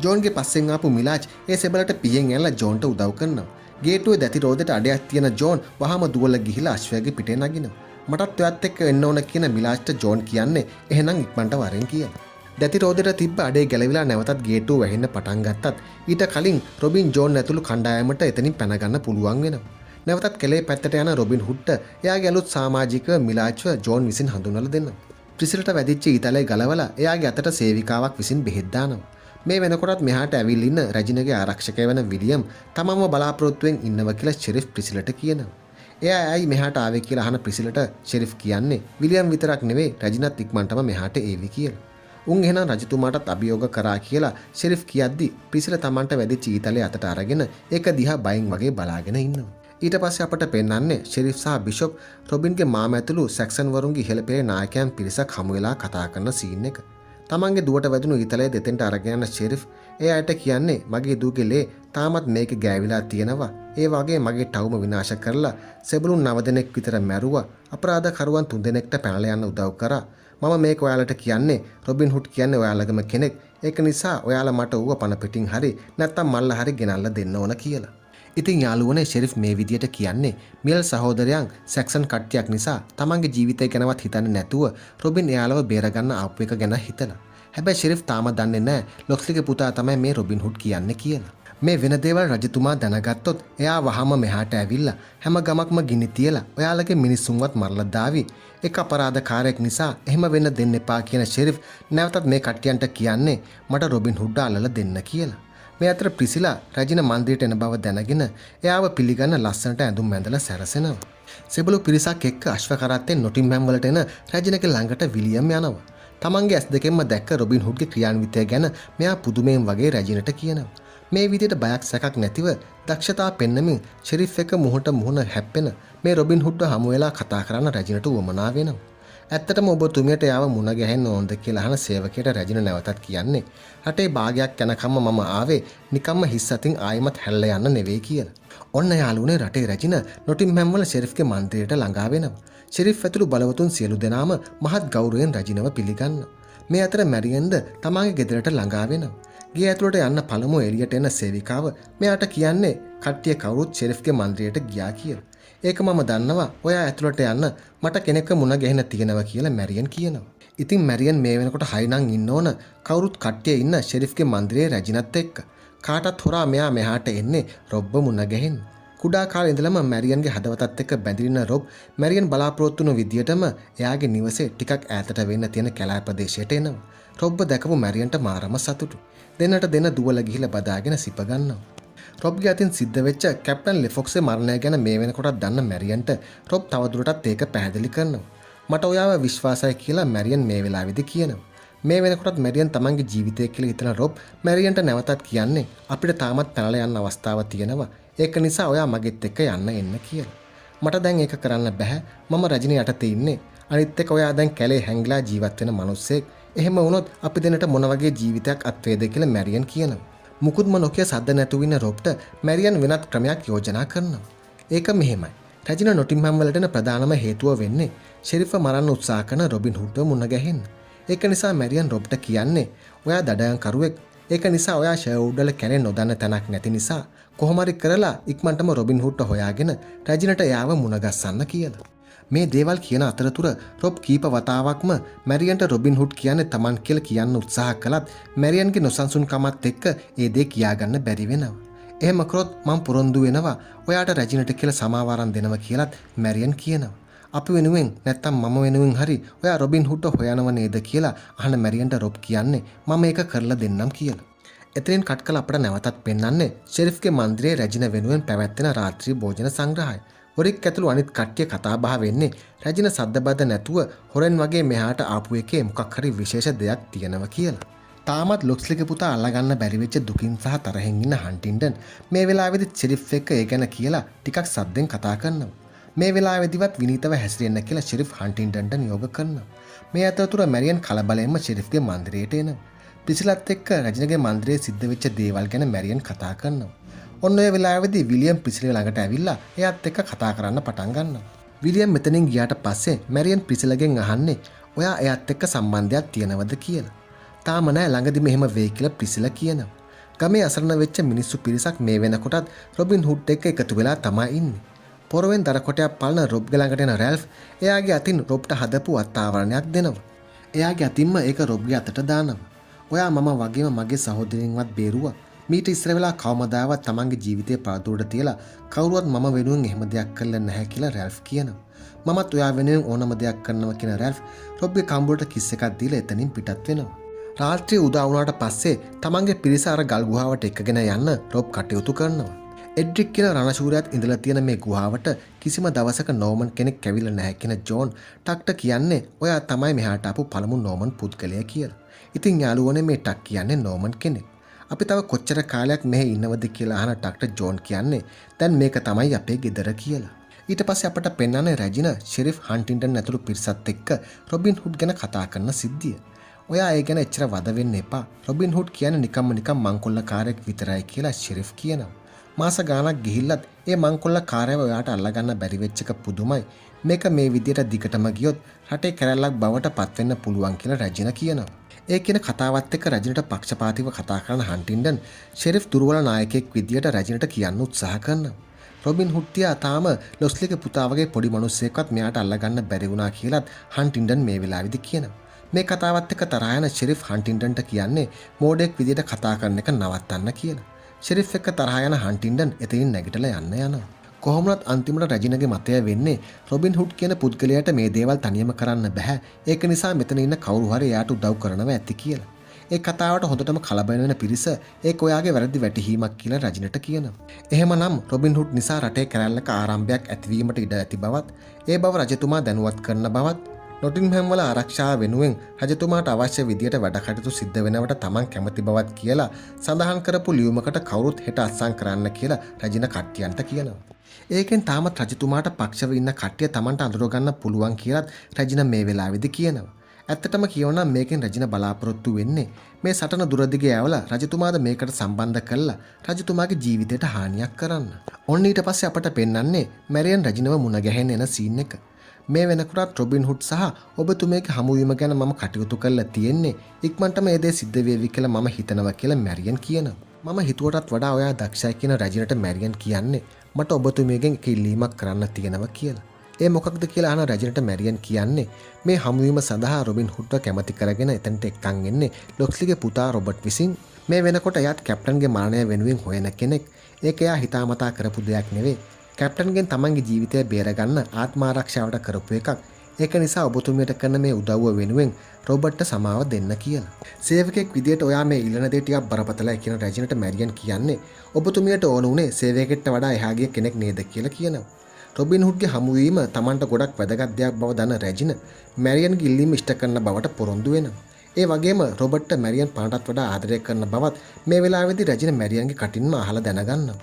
ජෝන්ගේ පස්සෙන් ආපු මිලාජ් ඒ සෙබලට පියෙන් ඇනලා ජෝන්ට උදව් කරනවා. ගේට්ටුවේ දැති රෝදෙට අඩයක් තියෙන ජෝන් වහම දුවලා ගිහිලා අශ්වයාගේ පිටේ නගිනවා. මටත් ඔයත් එක්ක එන්න ඕන කියන මිලාජ්ට ජෝන් කියන්නේ එහෙනම් ඉක්මනට වරෙන් කියලා. දැති රෝදෙට තිබ්බ අඩේ ගැලවිලා නැවතත් ගේට්ටුව වැහෙන්න පටන් ගත්තත් ඊට කලින් රොබින් ජෝන් ඇතුළු කණ්ඩායමට එතනින් පැන ගන්න පුළුවන් වෙනවා. නැවතත් කැලේ පැත්තට යන රොබින් හුඩ්ට එයාගේ අලුත් සමාජිකව මිලාජ්ව ජෝන් විසින් හඳුන්වලා දෙනවා. ප්‍රිසිලට වැදිච්ච ඊතලය ගලවලා එයාගේ අතට සේවිකාවක් විසින් බෙහෙත් දානවා. මේ වෙනකොටත් මෙහාට ඇවිල්ලා ඉන්න රැජිනගේ ආරක්ෂකය වන විලියම් තමන්ව බලාපොරොත්තුවෙන් ඉන්නවා කියලා ෂෙරිෆ් ප්‍රිසිලට කියනවා. එයා ඇයි මෙහාට ආවේ කියලා අහන ප්‍රිසිලට ෂෙරිෆ් කියන්නේ විලියම් විතරක් නෙවෙයි රැජිනත් ඉක්මනටම මෙහාට ඒවි කියලා. උන් එහෙනම් රජතුමාටත් අභියෝග කරා කියලා ෂෙරිෆ් කියද්දි ප්‍රිසිලා තමන්ට වැදිච්ච ඊතලය අතට අරගෙන ඒක දිහා බයෙන් වගේ බලාගෙන ඉන්නවා. ඊට පස්සේ අපට පෙන්වන්නේ ෂෙරිෆ් සහ බිෂොප් රොබින්ගේ මාමා ඇතුළු සැක්සන් වරුන්ගේ ඉහළ පෙළේ නායකයන් පිරිසක් හමු වෙලා කතා කරන සීන් එක. තමන්ගේ දුවට වැදුණු ඊතලය දෙතෙන්ට අරගෙන යන ෂෙරිෆ් ඒ අයට කියන්නේ මගේ දුවගේ ලේ තාමත් මේක ගෑවිලා තියෙනවා. ඒ වගේ මගේ ටවුම විනාශ කරලා සෙබළුන් 9 දෙනෙක් විතර මැරුවා. අපරාධකරුවන් 3 දෙනෙක්ට පැනලා යන්න උදව් කරා. මම මේක ඔයාලට කියන්නේ රොබින් හුඩ් කියන්නේ ඔයාලගම කෙනෙක්. ඒක නිසා ඔයාලා මට ඌව පණ පිටින් හරි නැත්තම් මල්ල හරි ගෙනල්ලා දෙන්න ඕන කියලා. ඉතින් යාළුවනේ ෂෙරිෆ් මේ විදියට කියන්නේ මිල් සහෝදරයන් සැක්සන් කට්ටියක් නිසා තමන්ගේ ජීවිතය ගැනවත් හිතන්නේ නැතුව රොබින් එයාලව බේරගන්න ආපු එක ගැන හිතලා. හැබැයි ෂෙරිෆ් තාම දන්නේ නැහැ ලොක්ස්ලිගේ පුතා තමයි මේ රොබින් හුඩ් කියන්නේ කියලා. මේ වෙන දේවල් රජතුමා දැනගත්තොත් එයා වහම මෙහාට ඇවිල්ලා හැම ගමක්ම ගිනි තියලා ඔයාලගේ මිනිස්සුන්වත් මරලා දාවි. එක අපරාධකාරයෙක් නිසා එහෙම වෙන්න දෙන්න එපා කියන ෂෙරිෆ් නැවතත් මේ කට්ටියන්ට කියන්නේ මට රොබින් හුඩ් අල්ලලා දෙන්න කියලා. මේ අතර ප්‍රිසිලා රැජින මන්දිරයට එන බව දැනගෙන එයාව පිළිගන්න ලස්සනට ඇඳුම් ඇඳලා සැරසෙනවා. සෙබළු පිරිසක් එක්ක අශ්ව කරත්තෙන් නොටින්හැම් වලට එන රැජිනගේ ළඟට විලියම් යනවා. තමන්ගේ ඇස් දෙකෙන්ම දැක්ක රොබින් හුඩ්ගේ ක්‍රියාන්විතය ගැන මෙයා පුදුමයෙන් වගේ රැජිනට කියනවා. මේ විදිහට බයක් සැකක් නැතිව දක්ෂතා පෙන්නමින් ෂෙරිෆ් එක මුහුණට මුහුණ හැප්පෙන මේ රොබින් හුඩ්ව හමු වෙලා කතා කරන්න රැජිනට උවමනා වෙනවා. ඇත්තටම ඔබතුමියට එයාව මුණ ගැහෙන්න ඕනද කියලා අහන සේවකයට රැජින නැවතත් කියන්නේ රටේ භාගයක් යනකම්ම මම ආවේ නිකම්ම හිස් අතින් ආයෙමත් හැල්ලා යන්න නෙවෙයි කියලා. ඔන්න යාළුවනේ රටේ රැජින නොටින්හැම් වල ෂෙරිෆ්ගේ මන්දිරයට ළඟා වෙනවා. ෂෙරිෆ් ඇතුළු බලවතුන් සියලු දෙනාම මහත් ගෞරවයෙන් රැජිනව පිළිගන්නවා. මේ අතර මැරියන්ද තමාගේ ගෙදරට ළඟා වෙනවා. ගේ ඇතුළට යන්න පළමුව එළියට එන සේවිකාව මෙයාට කියන්නේ කට්ටිය කවුරුත් ෂෙරිෆ්ගේ මන්දිරයට ගියා කියලා. ඒක මම දන්නවා, ඔයා ඇතුළට යන්න මට කෙනෙක්ව මුණ ගැහෙන්න තියෙනවා කියලා මැරියන් කියනවා. ඉතින් මැරියන් මේ වෙනකොට හයිනම් ඉන්න ඕන කවුරුත් කට්ටිය ඉන්න ෂෙරිෆ්ගේ මන්දිරයේ රැජිනත් එක්ක. කාටත් හොරා මෙයා මෙහාට එන්නේ රොබ්ව මුණ ගැහෙන්න. කුඩා කාලේ ඉඳලම මැරියන්ගේ හදවතත් එක්ක බැඳින රොබ් මැරියන් බලාපොරොත්තු වුණු විදියටම එයාගේ නිවසේ ටිකක් ඈතට වෙන්න තියෙන කැලෑ ප්‍රදේශයට එනවා. රොබ්ව දැකපු මැරියන්ට මාරම සතුටු. දෙන්නට දෙන්න දුවලා ගිහිල්ලා බදාගෙන සිප ගන්නවා. රොබ්ගේ අතින් සිද්ධ වෙච්ච කැප්ටන් ලෙෆොක්ස්ගේ මරණය ගැන මේ වෙනකොටත් දන්න මැරියන්ට රොබ් තවදුරටත් ඒක පැහැදිලි කරනවා. මට ඔයාව විශ්වාසයි කියලා මැරියන් මේ වෙලාවේදී කියනවා. මේ වෙනකොටත් මැරියන් තමන්ගේ ජීවිතය කියලා හිතන රොබ් මැරියන්ට නැවතත් කියන්නේ අපිට තාමත් පැනලා යන්න අවස්ථාවක් තියෙනවා. ඒක නිසා ඔයා මගෙත් එක්ක යන්න එන්න කියලා. මට දැන් ඒක කරන්න බැහැ. මම රජින යටතේ ඉන්නේ. අනිත් එක ඔයා දැන් කැලේ හැංගිලා ජීවත් වෙන මිනිස්සෙක්. එහෙම වුණොත් අපි දෙන්නට මොන වගේ ජීවිතයක් අත්වේද කියලා මැරියන් කියනවා. මුකුත්ම නොකිය සද්ද නැතුව ඉන්න රොබ්ට මැරියන් වෙනත් ක්‍රමයක් යෝජනා කරනවා. ඒක මෙහෙමයි. රැජින නොටින්හැම් වලට එන ප්‍රධානම හේතුව වෙන්නේ ෂෙරිෆ්ව මරන්න උත්සාහ කරන රොබින් හුඩ්ව මුණ ගැහෙන්න. ඒක නිසා මැරියන් රොබ්ට කියන්නේ ඔයා දඩයන්කරුවෙක්. ඒක නිසා ඔයා ෂර්වුඩ් වල කැලේ නොදන්න තැනක් නැති නිසා කොහොම හරි කරලා ඉක්මනටම රොබින් හුඩ්ව හොයාගෙන රැජිනට එයාව මුණ ගස්සන්න කියලා. මේ දේවල් කියන අතරතුර රොබ් කීප වතාවක්ම මැරියන්ට රොබින් හුඩ් කියන්නේ තමන් කියලා කියන්න උත්සාහ කළත් මැරියන්ගේ නොසන්සුන්කමත් එක්ක ඒ දේ කියාගන්න බැරි වෙනවා. එහෙම කරොත් මං පොරොන්දු වෙනවා ඔයාට රැජිනට කියලා සමාව අරන් දෙනවා කියලත් මැරියන් කියනවා. අපි වෙනුවෙන් නැත්තම් මම වෙනුවෙන් හරි ඔයා රොබින් හුඩ්ව හොයනව නේද කියලා අහන මැරියන්ට රොබ් කියන්නේ මම ඒක කරලා දෙන්නම් කියලා. එතනින් කට් කළ අපට නැවතත් පෙන්වන්නේ ෂෙරිෆ්ගේ මන්දිරයේ රැජින වෙනුවෙන් පැවැත්වෙන රාත්‍රී භෝජන සංග්‍රහය. වොරික් ඇතුළු අනිත් කට්ටිය කතා බහ වෙන්නේ රැජින සද්දබද්ද නැතුව හොරෙන් වගේ මෙහාට ආපු එකේ මොකක් හරි විශේෂ දෙයක් තියෙනවා කියලා. තාමත් ලොක්ස්ලිගේ පුතා අල්ලගන්න බැරි වෙච්ච දුකින් සහ තරහෙන් ඉන්න හන්ටින්ටන් මේ වෙලාවේදී ෂෙරිෆ් එක්ක ඒ ගැන කියලා ටිකක් සද්දෙන් කතා කරනවා. මේ වෙලාවේදීවත් විනීතව හැසිරෙන්න කියලා ෂෙරිෆ් හන්ටින්ටන්ට නියෝග කරනවා. මේ අතරතුර මැරියන් කලබලයෙන්ම ෂෙරිෆ්ගේ මන්දිරයට එනවා. ප්‍රිසිලත් එක්ක රැජිනගේ මන්දිරයේ සිද්ධ වෙච්ච දේවල් ගැන මැරියන් කතා කරනවා. ඔන්න ඔය වෙලාවේදී විලියම් ප්‍රිසිලා ළඟට ඇවිල්ලා එයාත් එක්ක කතා කරන්න පටන් ගන්නවා. විලියම් මෙතනින් ගියාට පස්සේ මැරියන් ප්‍රිසිලාගෙන් අහන්නේ ඔයා එයාත් එක්ක සම්බන්ධයක් තියෙනවද කියලා. තාම නෑ, ළඟදි මෙහෙම වෙයි කියලා ප්‍රිසිලා කියනවා. ගමේ අසරණ වෙච්ච මිනිස්සු පිරිසක් මේ වෙනකොටත් රොබින් හුඩ් එක්ක එකතු වෙලා තමයි ඉන්නේ. පොරවෙන් දර කොටයක් පලන රොබ්ගේ ළඟට එන රැල්ෆ් එයාගේ අතින් රොබ්ට හදපු අත්ආවරණයක් දෙනවා. එයාගේ අතින්ම ඒක රොබ්ගේ අතට දානවා. ඔයා මම වගේම මගේ සහෝදරින්වත් බේරුවා. මීට ඉස්සර වෙලා කවමදාවත් තමන්ගේ ජීවිතේ පරදුවට තියලා කවුරුවත් මම වෙනුවෙන් එහෙම දෙයක් කළා නැහැ කියලා රැල්ෆ් කියනවා. මමත් ඔයා වෙනුවෙන් ඕනම දෙයක් කරනවා කියන රැල්ෆ් රොබ්ගේ කම්බුලට කිස් එකක් දීලා එතනින් පිටත් වෙනවා. රාත්‍රිය උදා වුණාට පස්සේ තමන්ගේ පිරිස අර ගල් ගුහාවට එක්කගෙන යන්න රොබ් කටයුතු කරනවා. එඩ්රික් කියන රණශූරයාත් ඉඳලා තියෙන මේ ගුහාවට කිසිම දවසක නෝමන් කෙනෙක් ඇවිල්ලා නැහැ කියන ජෝන් ටක්ට කියන්නේ ඔයා තමයි මෙහාට ආපු පළමු නෝමන් පුද්ගලයා කියලා. ඉතින් යාළුවනේ මේ ටක් කියන්නේ නෝමන් කෙනෙක්. අපි තව කොච්චර කාලයක් මෙහෙ ඉන්නවද කියලා අහන ටක්ට ජෝන් කියන්නේ දැන් මේක තමයි අපේ ගෙදර කියලා. ඊට පස්සේ අපට පෙන්වන්නේ රැජින ෂෙරිෆ් හන්ටින්ටන් ඇතුළු පිරිසත් එක්ක රොබින් හුඩ් ගැන කතා කරන සිද්ධිය. ඔයා ඒ ගැන එච්චර වද වෙන්න එපා. රොබින් හුඩ් කියන්නේ නිකම්ම නිකම් මංකොල්ලකාරයෙක් විතරයි කියලා ෂෙරිෆ් කියනවා. මාස ගාණක් ගිහිල්ලත් ඒ මංකොල්ලකාරයව ඔයාට අල්ලගන්න බැරි වෙච්ච එක පුදුමයි. මේක මේ විදියට දිගටම ගියොත් රටේ කැරැල්ලක් බවට පත් වෙන්න පුළුවන් කියලා රැජින කියනවා. ඒ කියන කතාවත් එක්ක රැජිනට පක්ෂපාතීව කතා කරන හන්ටින්ටන් ෂෙරිෆ් දුර්වල නායකයෙක් විදියට රැජිනට කියන්න උත්සාහ කරනවා. රොබින් හුඩ් තියා තාම ලොස්ලිගේ පුතා වගේ පොඩි මිනිස්සෙක්වත් මෙයාට අල්ලගන්න බැරි වුණා කියලත් හන්ටින්ටන් මේ වෙලාවේදී කියනවා. මේ කතාවත් එක්ක තරහා යන ෂෙරිෆ් හන්ටින්ටන්ට කියන්නේ මෝඩයෙක් විදියට කතා කරන එක නවත්තන්න කියලා. ෂෙරිෆ් එක්ක තරහා යන හන්ටින්ඩන් එතනින් නැගිටලා යන්න යනවා. කොහොම වුණත් අන්තිමට රජිනගේ මතය වෙන්නේ රොබින් හුඩ් කියන පුද්ගලයාට මේ දේවල් තනියම කරන්න බෑ. ඒක නිසා මෙතන ඉන්න කවුරු හරි එයාට උදව් කරනවා ඇති කියලා. ඒ කතාවට හොඳටම කලබල වෙන පිරිස ඒක ඔයාගේ වැරදි වැටහීමක් කියලා රජිනට කියනවා. එහෙමනම් රොබින් හුඩ් නිසා රටේ කැරැල්ලක ආරම්භයක් ඇතිවීමට ඉඩ ඇති බවත්, ඒ බව රජතුමා දැනුවත් කරන බවත්, නොටින්හැම් වල ආරක්ෂාව වෙනුවෙන් රජතුමාට අවශ්‍ය විදියට වැඩ කටයුතු සිද්ධ වෙනවට තමන් කැමති බවත් කියලා සඳහන් කරපු ලියුමකට කවුරුත් හෙට අත්සන් කරන්න කියලා රජින කට්ටියන්ට කියනවා. ඒකෙන් තාමත් රජතුමාට පක්ෂව ඉන්න කට්ටිය තමන්ට අඳුරගන්න පුළුවන් කියලත් රජින මේ වෙලාවේදී කියනවා. ඇත්තටම කියවනම් මේකෙන් රජින බලාපොරොත්තු වෙන්නේ මේ සටන දුර දිගේ ඇවලා රජතුමාද මේකට සම්බන්ධ කරලා රජතුමාගේ ජීවිතයට හානියක් කරන්න. ඔන්න ඊට පස්සේ අපට පෙන්වන්නේ මැරියන් රජිනව මුණ ගැහෙන්න එන සීන් එක. මේ වෙනකොටත් රොබින් හුඩ් සහ ඔබතුමියගේ හමුවීම ගැන මම කටයුතු කරලා තියෙන්නේ. ඉක්මනටම මේ දේ සිද්ධ වේවි කියලා මම හිතනවා කියලා මැරියන් කියනවා. මම හිතුවටත් වඩා ඔයා දක්ෂයි කියන රජිනට මැරියන් කියන්නේ මට ඔබතුමියගෙන් එක ඉල්ලීමක් කරන්න තියෙනවා කියලා. ඒ මොකක්ද කියලා අහන රජිනට මැරියන් කියන්නේ මේ හමුවීම සඳහා රොබින් හුඩ්ව කැමති කරගෙන එතනට එක්කන් එන්නේ ලොක්ස්ලිගේ පුතා රොබර්ට් විසින්. මේ වෙනකොට එයාත් කැප්ටන්ගේ මරණය වෙනුවෙන් හොයන කෙනෙක්. ඒක එයා හිතාමතා කරපු දෙයක් නෙවෙයි. කැප්ටන්ගෙන් තමන්ගේ ජීවිතය බේරගන්න ආත්මාරක්ෂාවට කරපු එකක්. ඒක නිසා ඔබතුමියට කරන මේ උදව්ව වෙනුවෙන් රොබර්ට්ට සමාව දෙන්න කියලා. සේවකෙක් විදියට ඔයා මේ ඉල්ලන දේ ටිකක් බරපතලයි කියන රජිනට මැරියන් කියන්නේ ඔබතුමියට ඕන උනේ සේවකෙක්ට වඩා එහා ගිය කෙනෙක් නේද කියලා කියනවා. රොබින් හුඩ්ගේ හමුවීම තමන්ට ගොඩක් වැදගත් දෙයක් බව දන්න රැජින මැරියන්ගේ ඉල්ලීම ඉෂ්ට කරන බවට පොරොන්දු වෙනවා. ඒ වගේම රොබර්ට්ට මැරියන් පණටත් වඩා ආදරය කරන බවත් මේ වෙලාවේදී රැජින මැරියන්ගේ කටින්ම අහලා දැනගන්නවා.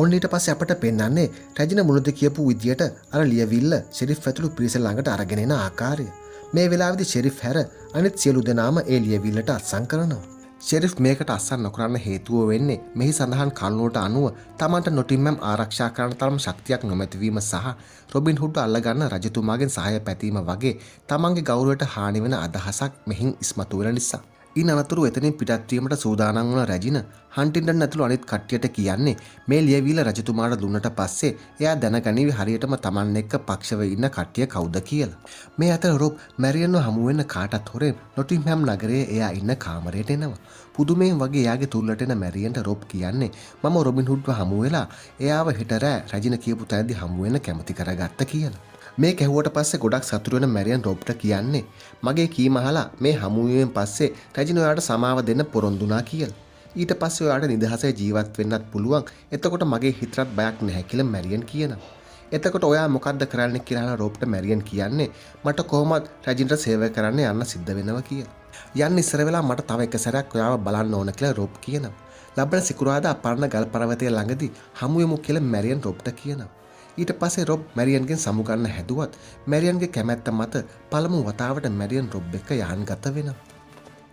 ඔන්න ඊට පස්සේ අපට පෙන්වන්නේ රැජින මුලදී කියපු විදියට අර ලියවිල්ල ෂෙරිෆ් ඇතුළු පිරිස ළඟට අරගෙන එන ආකාරය. මේ වෙලාවේදී ෂෙරිෆ් හැර අනිත් සියලු දෙනාම ඒ ලියවිල්ලට අත්සන් කරනවා. ෂෙරිෆ් මේකට අත්සන් නොකරන්න හේතුව වෙන්නේ මෙහි සඳහන් කරුණුවට අනුව තමන්ට නොටින්හැම් ආරක්ෂා කරන්න තරම් ශක්තියක් නොමැතිවීම සහ රොබින් හුඩ් අල්ලගන්න රජතුමාගෙන් සහාය පැතීම වගේ තමන්ගේ ගෞරවයට හානි වෙන අදහසක් මෙහින් ඉස්මතු වෙන නිසා. ඉන් අනතුරුව එතනින් පිටත් වීමට සූදානම් වුණ රැජින හන්ටින්ඩන් ඇතුළු අනිත් කට්ටියට කියන්නේ මේ ලියවිල්ල රජතුමාට දුන්නට පස්සේ එයා දැනගනීවි හරියටම තමන් එක්ක පක්ෂව ඉන්න කට්ටිය කවුද කියලා. මේ අතර රොබ් මැරියන්ව හමු වෙන්න කාටත් හොරෙන් නොටින්හැම් නගරයේ එයා ඉන්න කාමරයට එනවා. පුදුමයෙන් වගේ එයාගේ තුල්ලට එන මැරියන්ට රොබ් කියන්නේ මම රොබින් හුඩ්ව හමු වෙලා එයාව හෙට රෑ රැජින කියපු තැනදී හමු වෙන්න කැමති කරගත්ත කියලා. මේ කැහුවට පස්සේ ගොඩක් සතුටු වෙන මැරියන් රොබ්ට කියන්නේ මගේ කීම අහලා මේ හමුවීමෙන් පස්සේ රැජින ඔයාට සමාව දෙන්න පොරොන්දු වුණා කියලා. ඊට පස්සේ ඔයාට නිදහසේ ජීවත් වෙන්නත් පුළුවන්. එතකොට මගේ හිතටත් බයක් නැහැ කියලා මැරියන් කියනවා. එතකොට ඔයා මොකද්ද කරන්න කියලා අහන රොබ්ට මැරියන් කියන්නේ මට කොහොමත් රැජිනට සේවය කරන්න යන්න සිද්ධ වෙනවා කියලා. යන්න ඉස්සර වෙලා මට තව එක සැරයක් ඔයාව බලන්න ඕන කියලා රොබ් කියනවා. ලබන සිකුරාදා පරණ ගල් පර්වතය ළඟදී හමු වෙමු කියලා මැරියන් රොබ්ට කියනවා. ඊට පස්සේ රොබ් මැරියන්ගෙන් සමුගන්න හැදුවත් මැරියන්ගේ කැමැත්ත මත පළමු වතාවට මැරියන් රොබ් එක්ක යහන්ගත වෙනවා.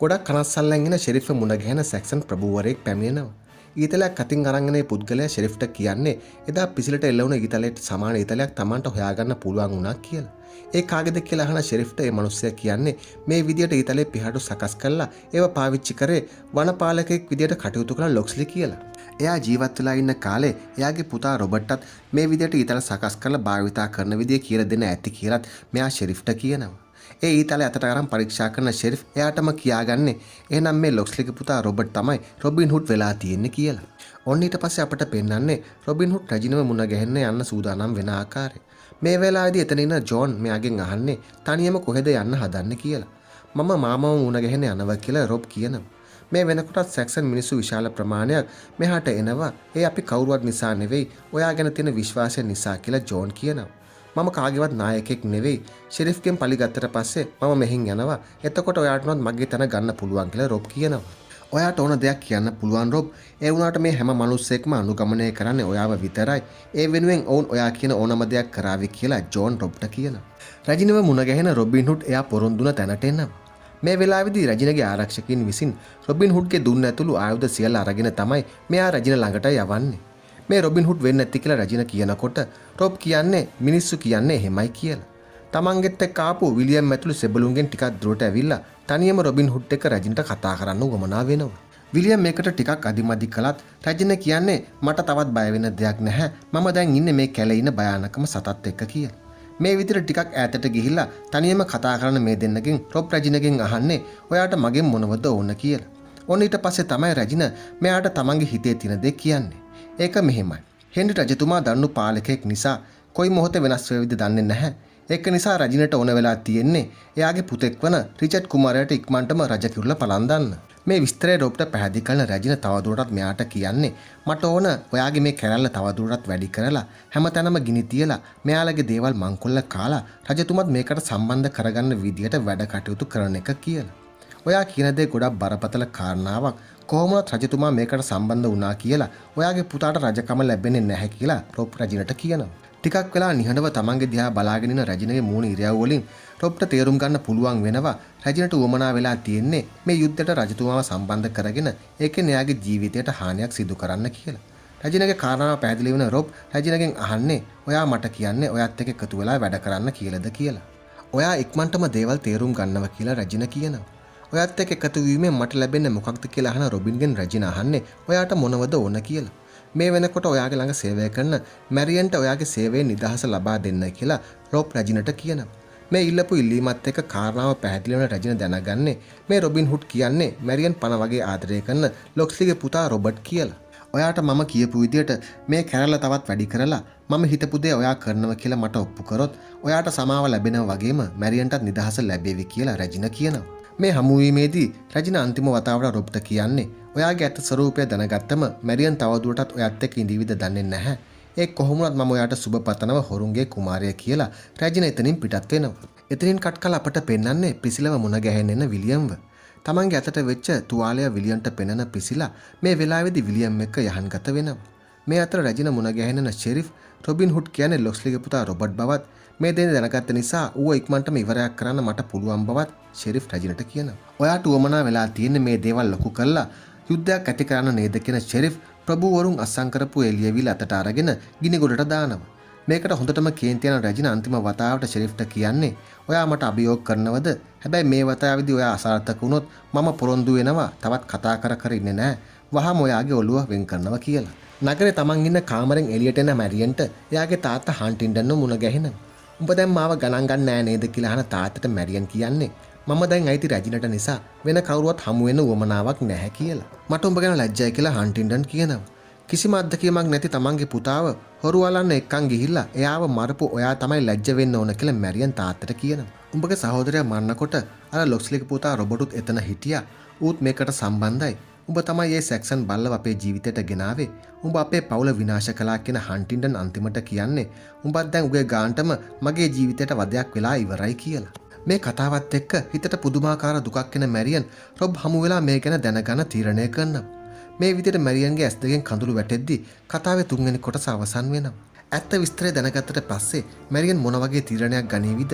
ගොඩක් කනස්සල්ලෙන් එන ෂෙරිෆ්ව මුණ ගැහෙන සැක්සන් ප්‍රභූවරයෙක් පැමිණෙනවා. ඊතලයක් අතින් අරන් එන මේ පුද්ගලයා ෂෙරිෆ්ට කියන්නේ එදා පිසිලට එල්ල වුණ ඊතලයට සමාන ඊතලයක් Tamanට හොයාගන්න පුළුවන් වුණා කියලා. ඒ කාගේද කියලා අහන ෂෙරිෆ්ට ඒ මනුස්සයා කියන්නේ මේ විදියට ඊතලේ පිහාටු සකස් කරලා ඒව පාවිච්චි කරේ වනපාලකයෙක් විදියට කටයුතු කළ ලොක්ස්ලි කියලා. එයා ජීවත් වෙලා ඉන්න කාලේ එයාගේ පුතා රොබර්ට්ටත් මේ විදියට ඊතල සකස් කරලා භාවිතා කරන විදිය කියලා දෙන්න ඇති කියලත් මෙයා ෂෙරිෆ්ට කියනවා. ඒ ඊතලේ අතට අරන් පරීක්ෂා කරන ෂෙරිෆ් එයාටම කියාගන්නේ එහෙනම් මේ ලොක්ස්ලිගේ පුතා රොබර්ට් තමයි රොබින් හුඩ් වෙලා තියෙන්නේ කියලා. ඔන්න ඊට පස්සේ අපට පෙන්වන්නේ රොබින් හුඩ් රජිනව මුණ ගැහෙන්න යන්න සූදානම් වෙන ආකාරය. මේ වෙලාවේදී එතන ඉන්න ජෝන් මෙයාගෙන් අහන්නේ තනියම කොහෙද යන්න හදන්නේ කියලා. මම මාමව මුණ ගැහෙන්න යනවා කියලා රොබ් කියනවා. මේ වෙනකොටත් සැක්සන් මිනිස්සු විශාල ප්‍රමාණයක් මෙහාට එනවා. ඒ අපි කවුරුවත් නිසා නෙවෙයි, ඔයා ගැන තියෙන විශ්වාසය නිසා කියලා ජෝන් කියනවා. මම කාගේවත් නායකයෙක් නෙවෙයි. ෂෙරිෆ්ගෙන් පලි ගත්තට පස්සේ මම මෙහෙන් යනවා. එතකොට ඔයාට උනත් මගේ තැන ගන්න පුළුවන් කියලා රොබ් කියනවා. ඔයාට ඕන දෙයක් කියන්න පුළුවන් රොබ්. ඒ වුණාට මේ හැම මිනිස්සෙක්ම අනුගමනය කරන්නේ ඔයාව විතරයි. ඒ වෙනුවෙන් ඔවුන් ඔයා කියන ඕනම දෙයක් කරાવી කියලා ජෝන් රොබ්ට කියනවා. රජිනව මුණ ගැහෙන රොබින් හුඩ් එයා පොරොන්දු වුණ තැනට එනවා. මේ වෙලාවේදී රජිනගේ ආරක්ෂකයින් විසින් රොබින් හුඩ්ගේ දුන්න ඇතුළු ආයුධ සියල්ල අරගෙන තමයි මෙයා රජින ළඟට යවන්නේ. මේ රොබින් හුඩ් වෙන්න ඇති කියලා රජින කියනකොට රොබ් කියන්නේ මිනිස්සු කියන්නේ එහෙමයි කියලා. තමන්ගෙත් එක්ක ආපු විලියම් ඇතුළු සෙබළුන්ගෙන් ටිකක් දුරට ඇවිල්ලා තනියම රොබින් හුඩ් එක්ක රජිනට කතා කරන්න උවමනා වෙනවා. විලියම් මේකට ටිකක් අදිමදි කළත් රජින කියන්නේ මට තවත් බය වෙන දෙයක් නැහැ. මම දැන් ඉන්නේ මේ කැලේ ඉන්න භයානකම සතත් එක්ක කියලා. මේ විදිහට ටිකක් ඈතට ගිහිල්ලා තනියම කතා කරන මේ දෙන්නගෙන් රොබ් රජිනගෙන් අහන්නේ ඔයාට මගෙන් මොනවද ඕන කියලා. ඔන්න ඊට පස්සේ තමයි රැජින මෙයාට තමන්ගේ හිතේ තියෙන දේ කියන්නේ. ඒක මෙහෙමයි. හෙන්රි රජතුමා දන්නු පාලකයෙක් නිසා කොයි මොහොතේ වෙනස් වේවිද දන්නේ නැහැ. ඒක නිසා රැජිනට ඕන වෙලා තියෙන්නේ එයාගේ පුතෙක් වන රිචඩ් කුමාරයාට ඉක්මනටම රජ කිරුළ පලන්. මේ විස්තරය රොබ්ට පැහැදිලි කරන රැජින තවදුරටත් මෙයාට කියන්නේ මට ඕන ඔයාගේ මේ කැරැල්ල තවදුරටත් වැඩි කරලා හැමතැනම ගිනි තියලා මෙයාලගේ දේවල් මංකොල්ල කාලා රජතුමත් මේකට සම්බන්ධ කරගන්න විදියට වැඩ කටයුතු කරන එක කියලා. ඔයා කියන දේ ගොඩක් බරපතල කාරණාවක්. කොහොමවත් රජතුමා මේකට සම්බන්ධ වුණා කියලා ඔයාගේ පුතාට රජකම ලැබෙන්නේ නැහැ කියලා රොබ් රැජිනට කියනවා. ටිකක් වෙලා නිහඬව තමන්ගේ දිහා බලාගෙන ඉන්න රැජිනගේ මූණ ඉරියව් වලින් රොබ්ට තේරුම් ගන්න පුළුවන් වෙනවා රැජිනට උවමනා වෙලා තියෙන්නේ මේ යුද්ධයට රජතුමාව සම්බන්ධ කරගෙන ඒකෙන් එයාගේ ජීවිතයට හානියක් සිදු කරන්න කියලා. රැජිනගේ කාරණාව පැහැදිලි වෙන රොබ් රැජිනගෙන් අහන්නේ ඔයා මට කියන්නේ ඔයත් එක්ක එකතු වෙලා වැඩ කරන්න කියලාද කියලා. ඔයා ඉක්මනටම දේවල් තේරුම් ගන්නවා කියලා රැජින කියනවා. ඔයත් එක්ක එකතු වීමෙන් මට ලැබෙන්නේ මොකක්ද කියලා අහන රොබින්ගෙන් රැජින අහන්නේ ඔයාට මොනවද ඕන කියලා. මේ වෙනකොට ඔයාගේ ළඟ සේවය කරන මැරියන්ට ඔයාගේ සේවයෙන් නිදහස ලබා දෙන්න කියලා රොබ් රැජිනට කියනවා. මේ ඉල්ලපු ඉල්ලීමත් එක්ක කාරණාව පැහැදිලි වෙන රැජින දැනගන්නේ මේ රොබින් හුඩ් කියන්නේ මැරියන් පණ වගේ ආදරය කරන ලොක්ස්ලිගේ පුතා රොබර්ට් කියලා. ඔයාට මම කියපු විදියට මේ කැරැල්ල තවත් වැඩි කරලා මම හිතපු දේ ඔයා කරනවා කියලා මට ඔප්පු කරොත් ඔයාට සමාව ලැබෙනවා වගේම මැරියන්ටත් නිදහස ලැබේවි කියලා රැජින කියනවා. මේ හමුවීමේදී රැජින අන්තිම වතාවට රොබ්ට කියන්නේ ඔයාගේ ඇත්ත ස්වරූපය දැනගත්තම මැරියන් තවදුරටත් ඔයත් එක්ක ඉඳීවිද දන්නේ නැහැ. ඒ කොහොම වුණත් මම ඔයාට සුබ පතනව හොරුන්ගේ කුමාරය කියලා රැජින එතනින් පිටත් වෙනවා. එතනින් කට් කළ අපට පෙන්වන්නේ ප්‍රිසිලව මුණ ගැහෙන්න එන විලියම්ව. තමන්ගේ අතට වෙච්ච තුවාලය විලියම්ට පෙන්වන ප්‍රිසිලා මේ වෙලාවේදී විලියම් එක්ක යහන්ගත වෙනවා. මේ අතර රැජින මුණ ගැහෙන එන ෂෙරිෆ් රොබින් හුඩ් කියන්නේ ලොක්ස්ලිගේ පුතා රොබර්ට් බවත් මේ දේ දැනගත්ත නිසා ඌව ඉක්මනටම ඉවරයක් කරන්න මට පුළුවන් බවත් ෂෙරිෆ් රැජිනට කියනවා. ඔයාට උවමනා වෙලා තියෙන්නේ මේ දේවල් ලොකු කරලා යුද්ධයක් ඇති කරන්න නේද කියන ෂෙරිෆ් ප්‍රභූවරුන් අස්සම් කරපු ඒ ලියවිල්ල අතට අරගෙන ගිනි ගොඩට දානවා. මේකට හොඳටම කේන්ති යන රැජින අන්තිම වතාවට ෂෙරිෆ්ට කියන්නේ ඔයා මට අභියෝග කරනවද? හැබැයි මේ වතාවේදී ඔයා අසාර්ථක වුණොත් මම පොරොන්දු වෙනවා තවත් කතා කර කර ඉන්නේ නෑ. වහම ඔයාගේ ඔළුව වෙන් කරනවා කියලා. නගරේ තමන් ඉන්න කාමරෙන් එළියට එන මැරියන්ට එයාගේ තාත්තා හන්ටින්ඩන්ව මුණ ගැහෙනවා. උඹ දැන් මාව ගණන් ගන්න නෑ නේද කියලා අහන තාත්තට මැරියන් කියන්නේ මම දැන් අයිති රැජිනට නිසා වෙන කවුරුවත් හමු වෙන උවමනාවක් නැහැ කියලා. මට උඹ ගැන ලැජ්ජයි කියලා හන්ටින්ඩන් කියනවා. කිසිම අත්දැකීමක් නැති තමන්ගේ පුතාව හොරු අලන්න එක්කන් ගිහිල්ලා එයාව මරපු ඔයා තමයි ලැජ්ජ වෙන්න ඕන කියලා මැරියන් තාත්තට කියනවා. උඹගේ සහෝදරයා මරනකොට අර ලොක්ස්ලිගේ පුතා රොබටුත් එතන හිටියා. ඌත් මේකට සම්බන්ධයි. උඹ තමයි මේ සැක්සන් බල්ලව අපේ ජීවිතයට ගෙනාවේ. උඹ අපේ පවුල විනාශ කළා කියන හන්ටින්ඩන් අන්තිමට කියන්නේ උඹත් දැන් උගේ ගානටම මගේ ජීවිතයට වදයක් වෙලා ඉවරයි කියලා. මේ කතාවත් එක්ක හිතට පුදුමාකාර දුකක් එන මැරියන් රොබ් හමු වෙලා මේ ගැන දැනගන්න තීරණය කරනවා. මේ විදිහට මැරියන්ගේ ඇස් දෙකෙන් කඳුළු වැටෙද්දි කතාවේ තුන්වෙනි කොටස අවසන් වෙනවා. ඇත්ත විස්තරය දැනගත්තට පස්සේ මැරියන් මොන වගේ තීරණයක් ගනීවිද?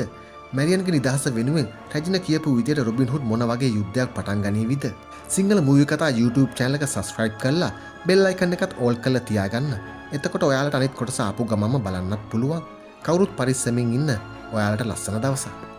මැරියන්ගේ නිදහස වෙනුවෙන් රැජින කියපු විදිහට රොබින් හුඩ් මොන වගේ යුද්ධයක් පටන් ගනීවිද? සිංහල මූවි කතා YouTube channel එක subscribe කරලා බෙල් අයිකන් එකත් ඕල් කරලා තියාගන්න. එතකොට ඔයාලට අනිත් කොටස ආපු ගමන්ම බලන්නත් පුළුවන්. කවුරුත් පරිස්සමින් ඉන්න. ඔයාලට ලස්සන දවසක්.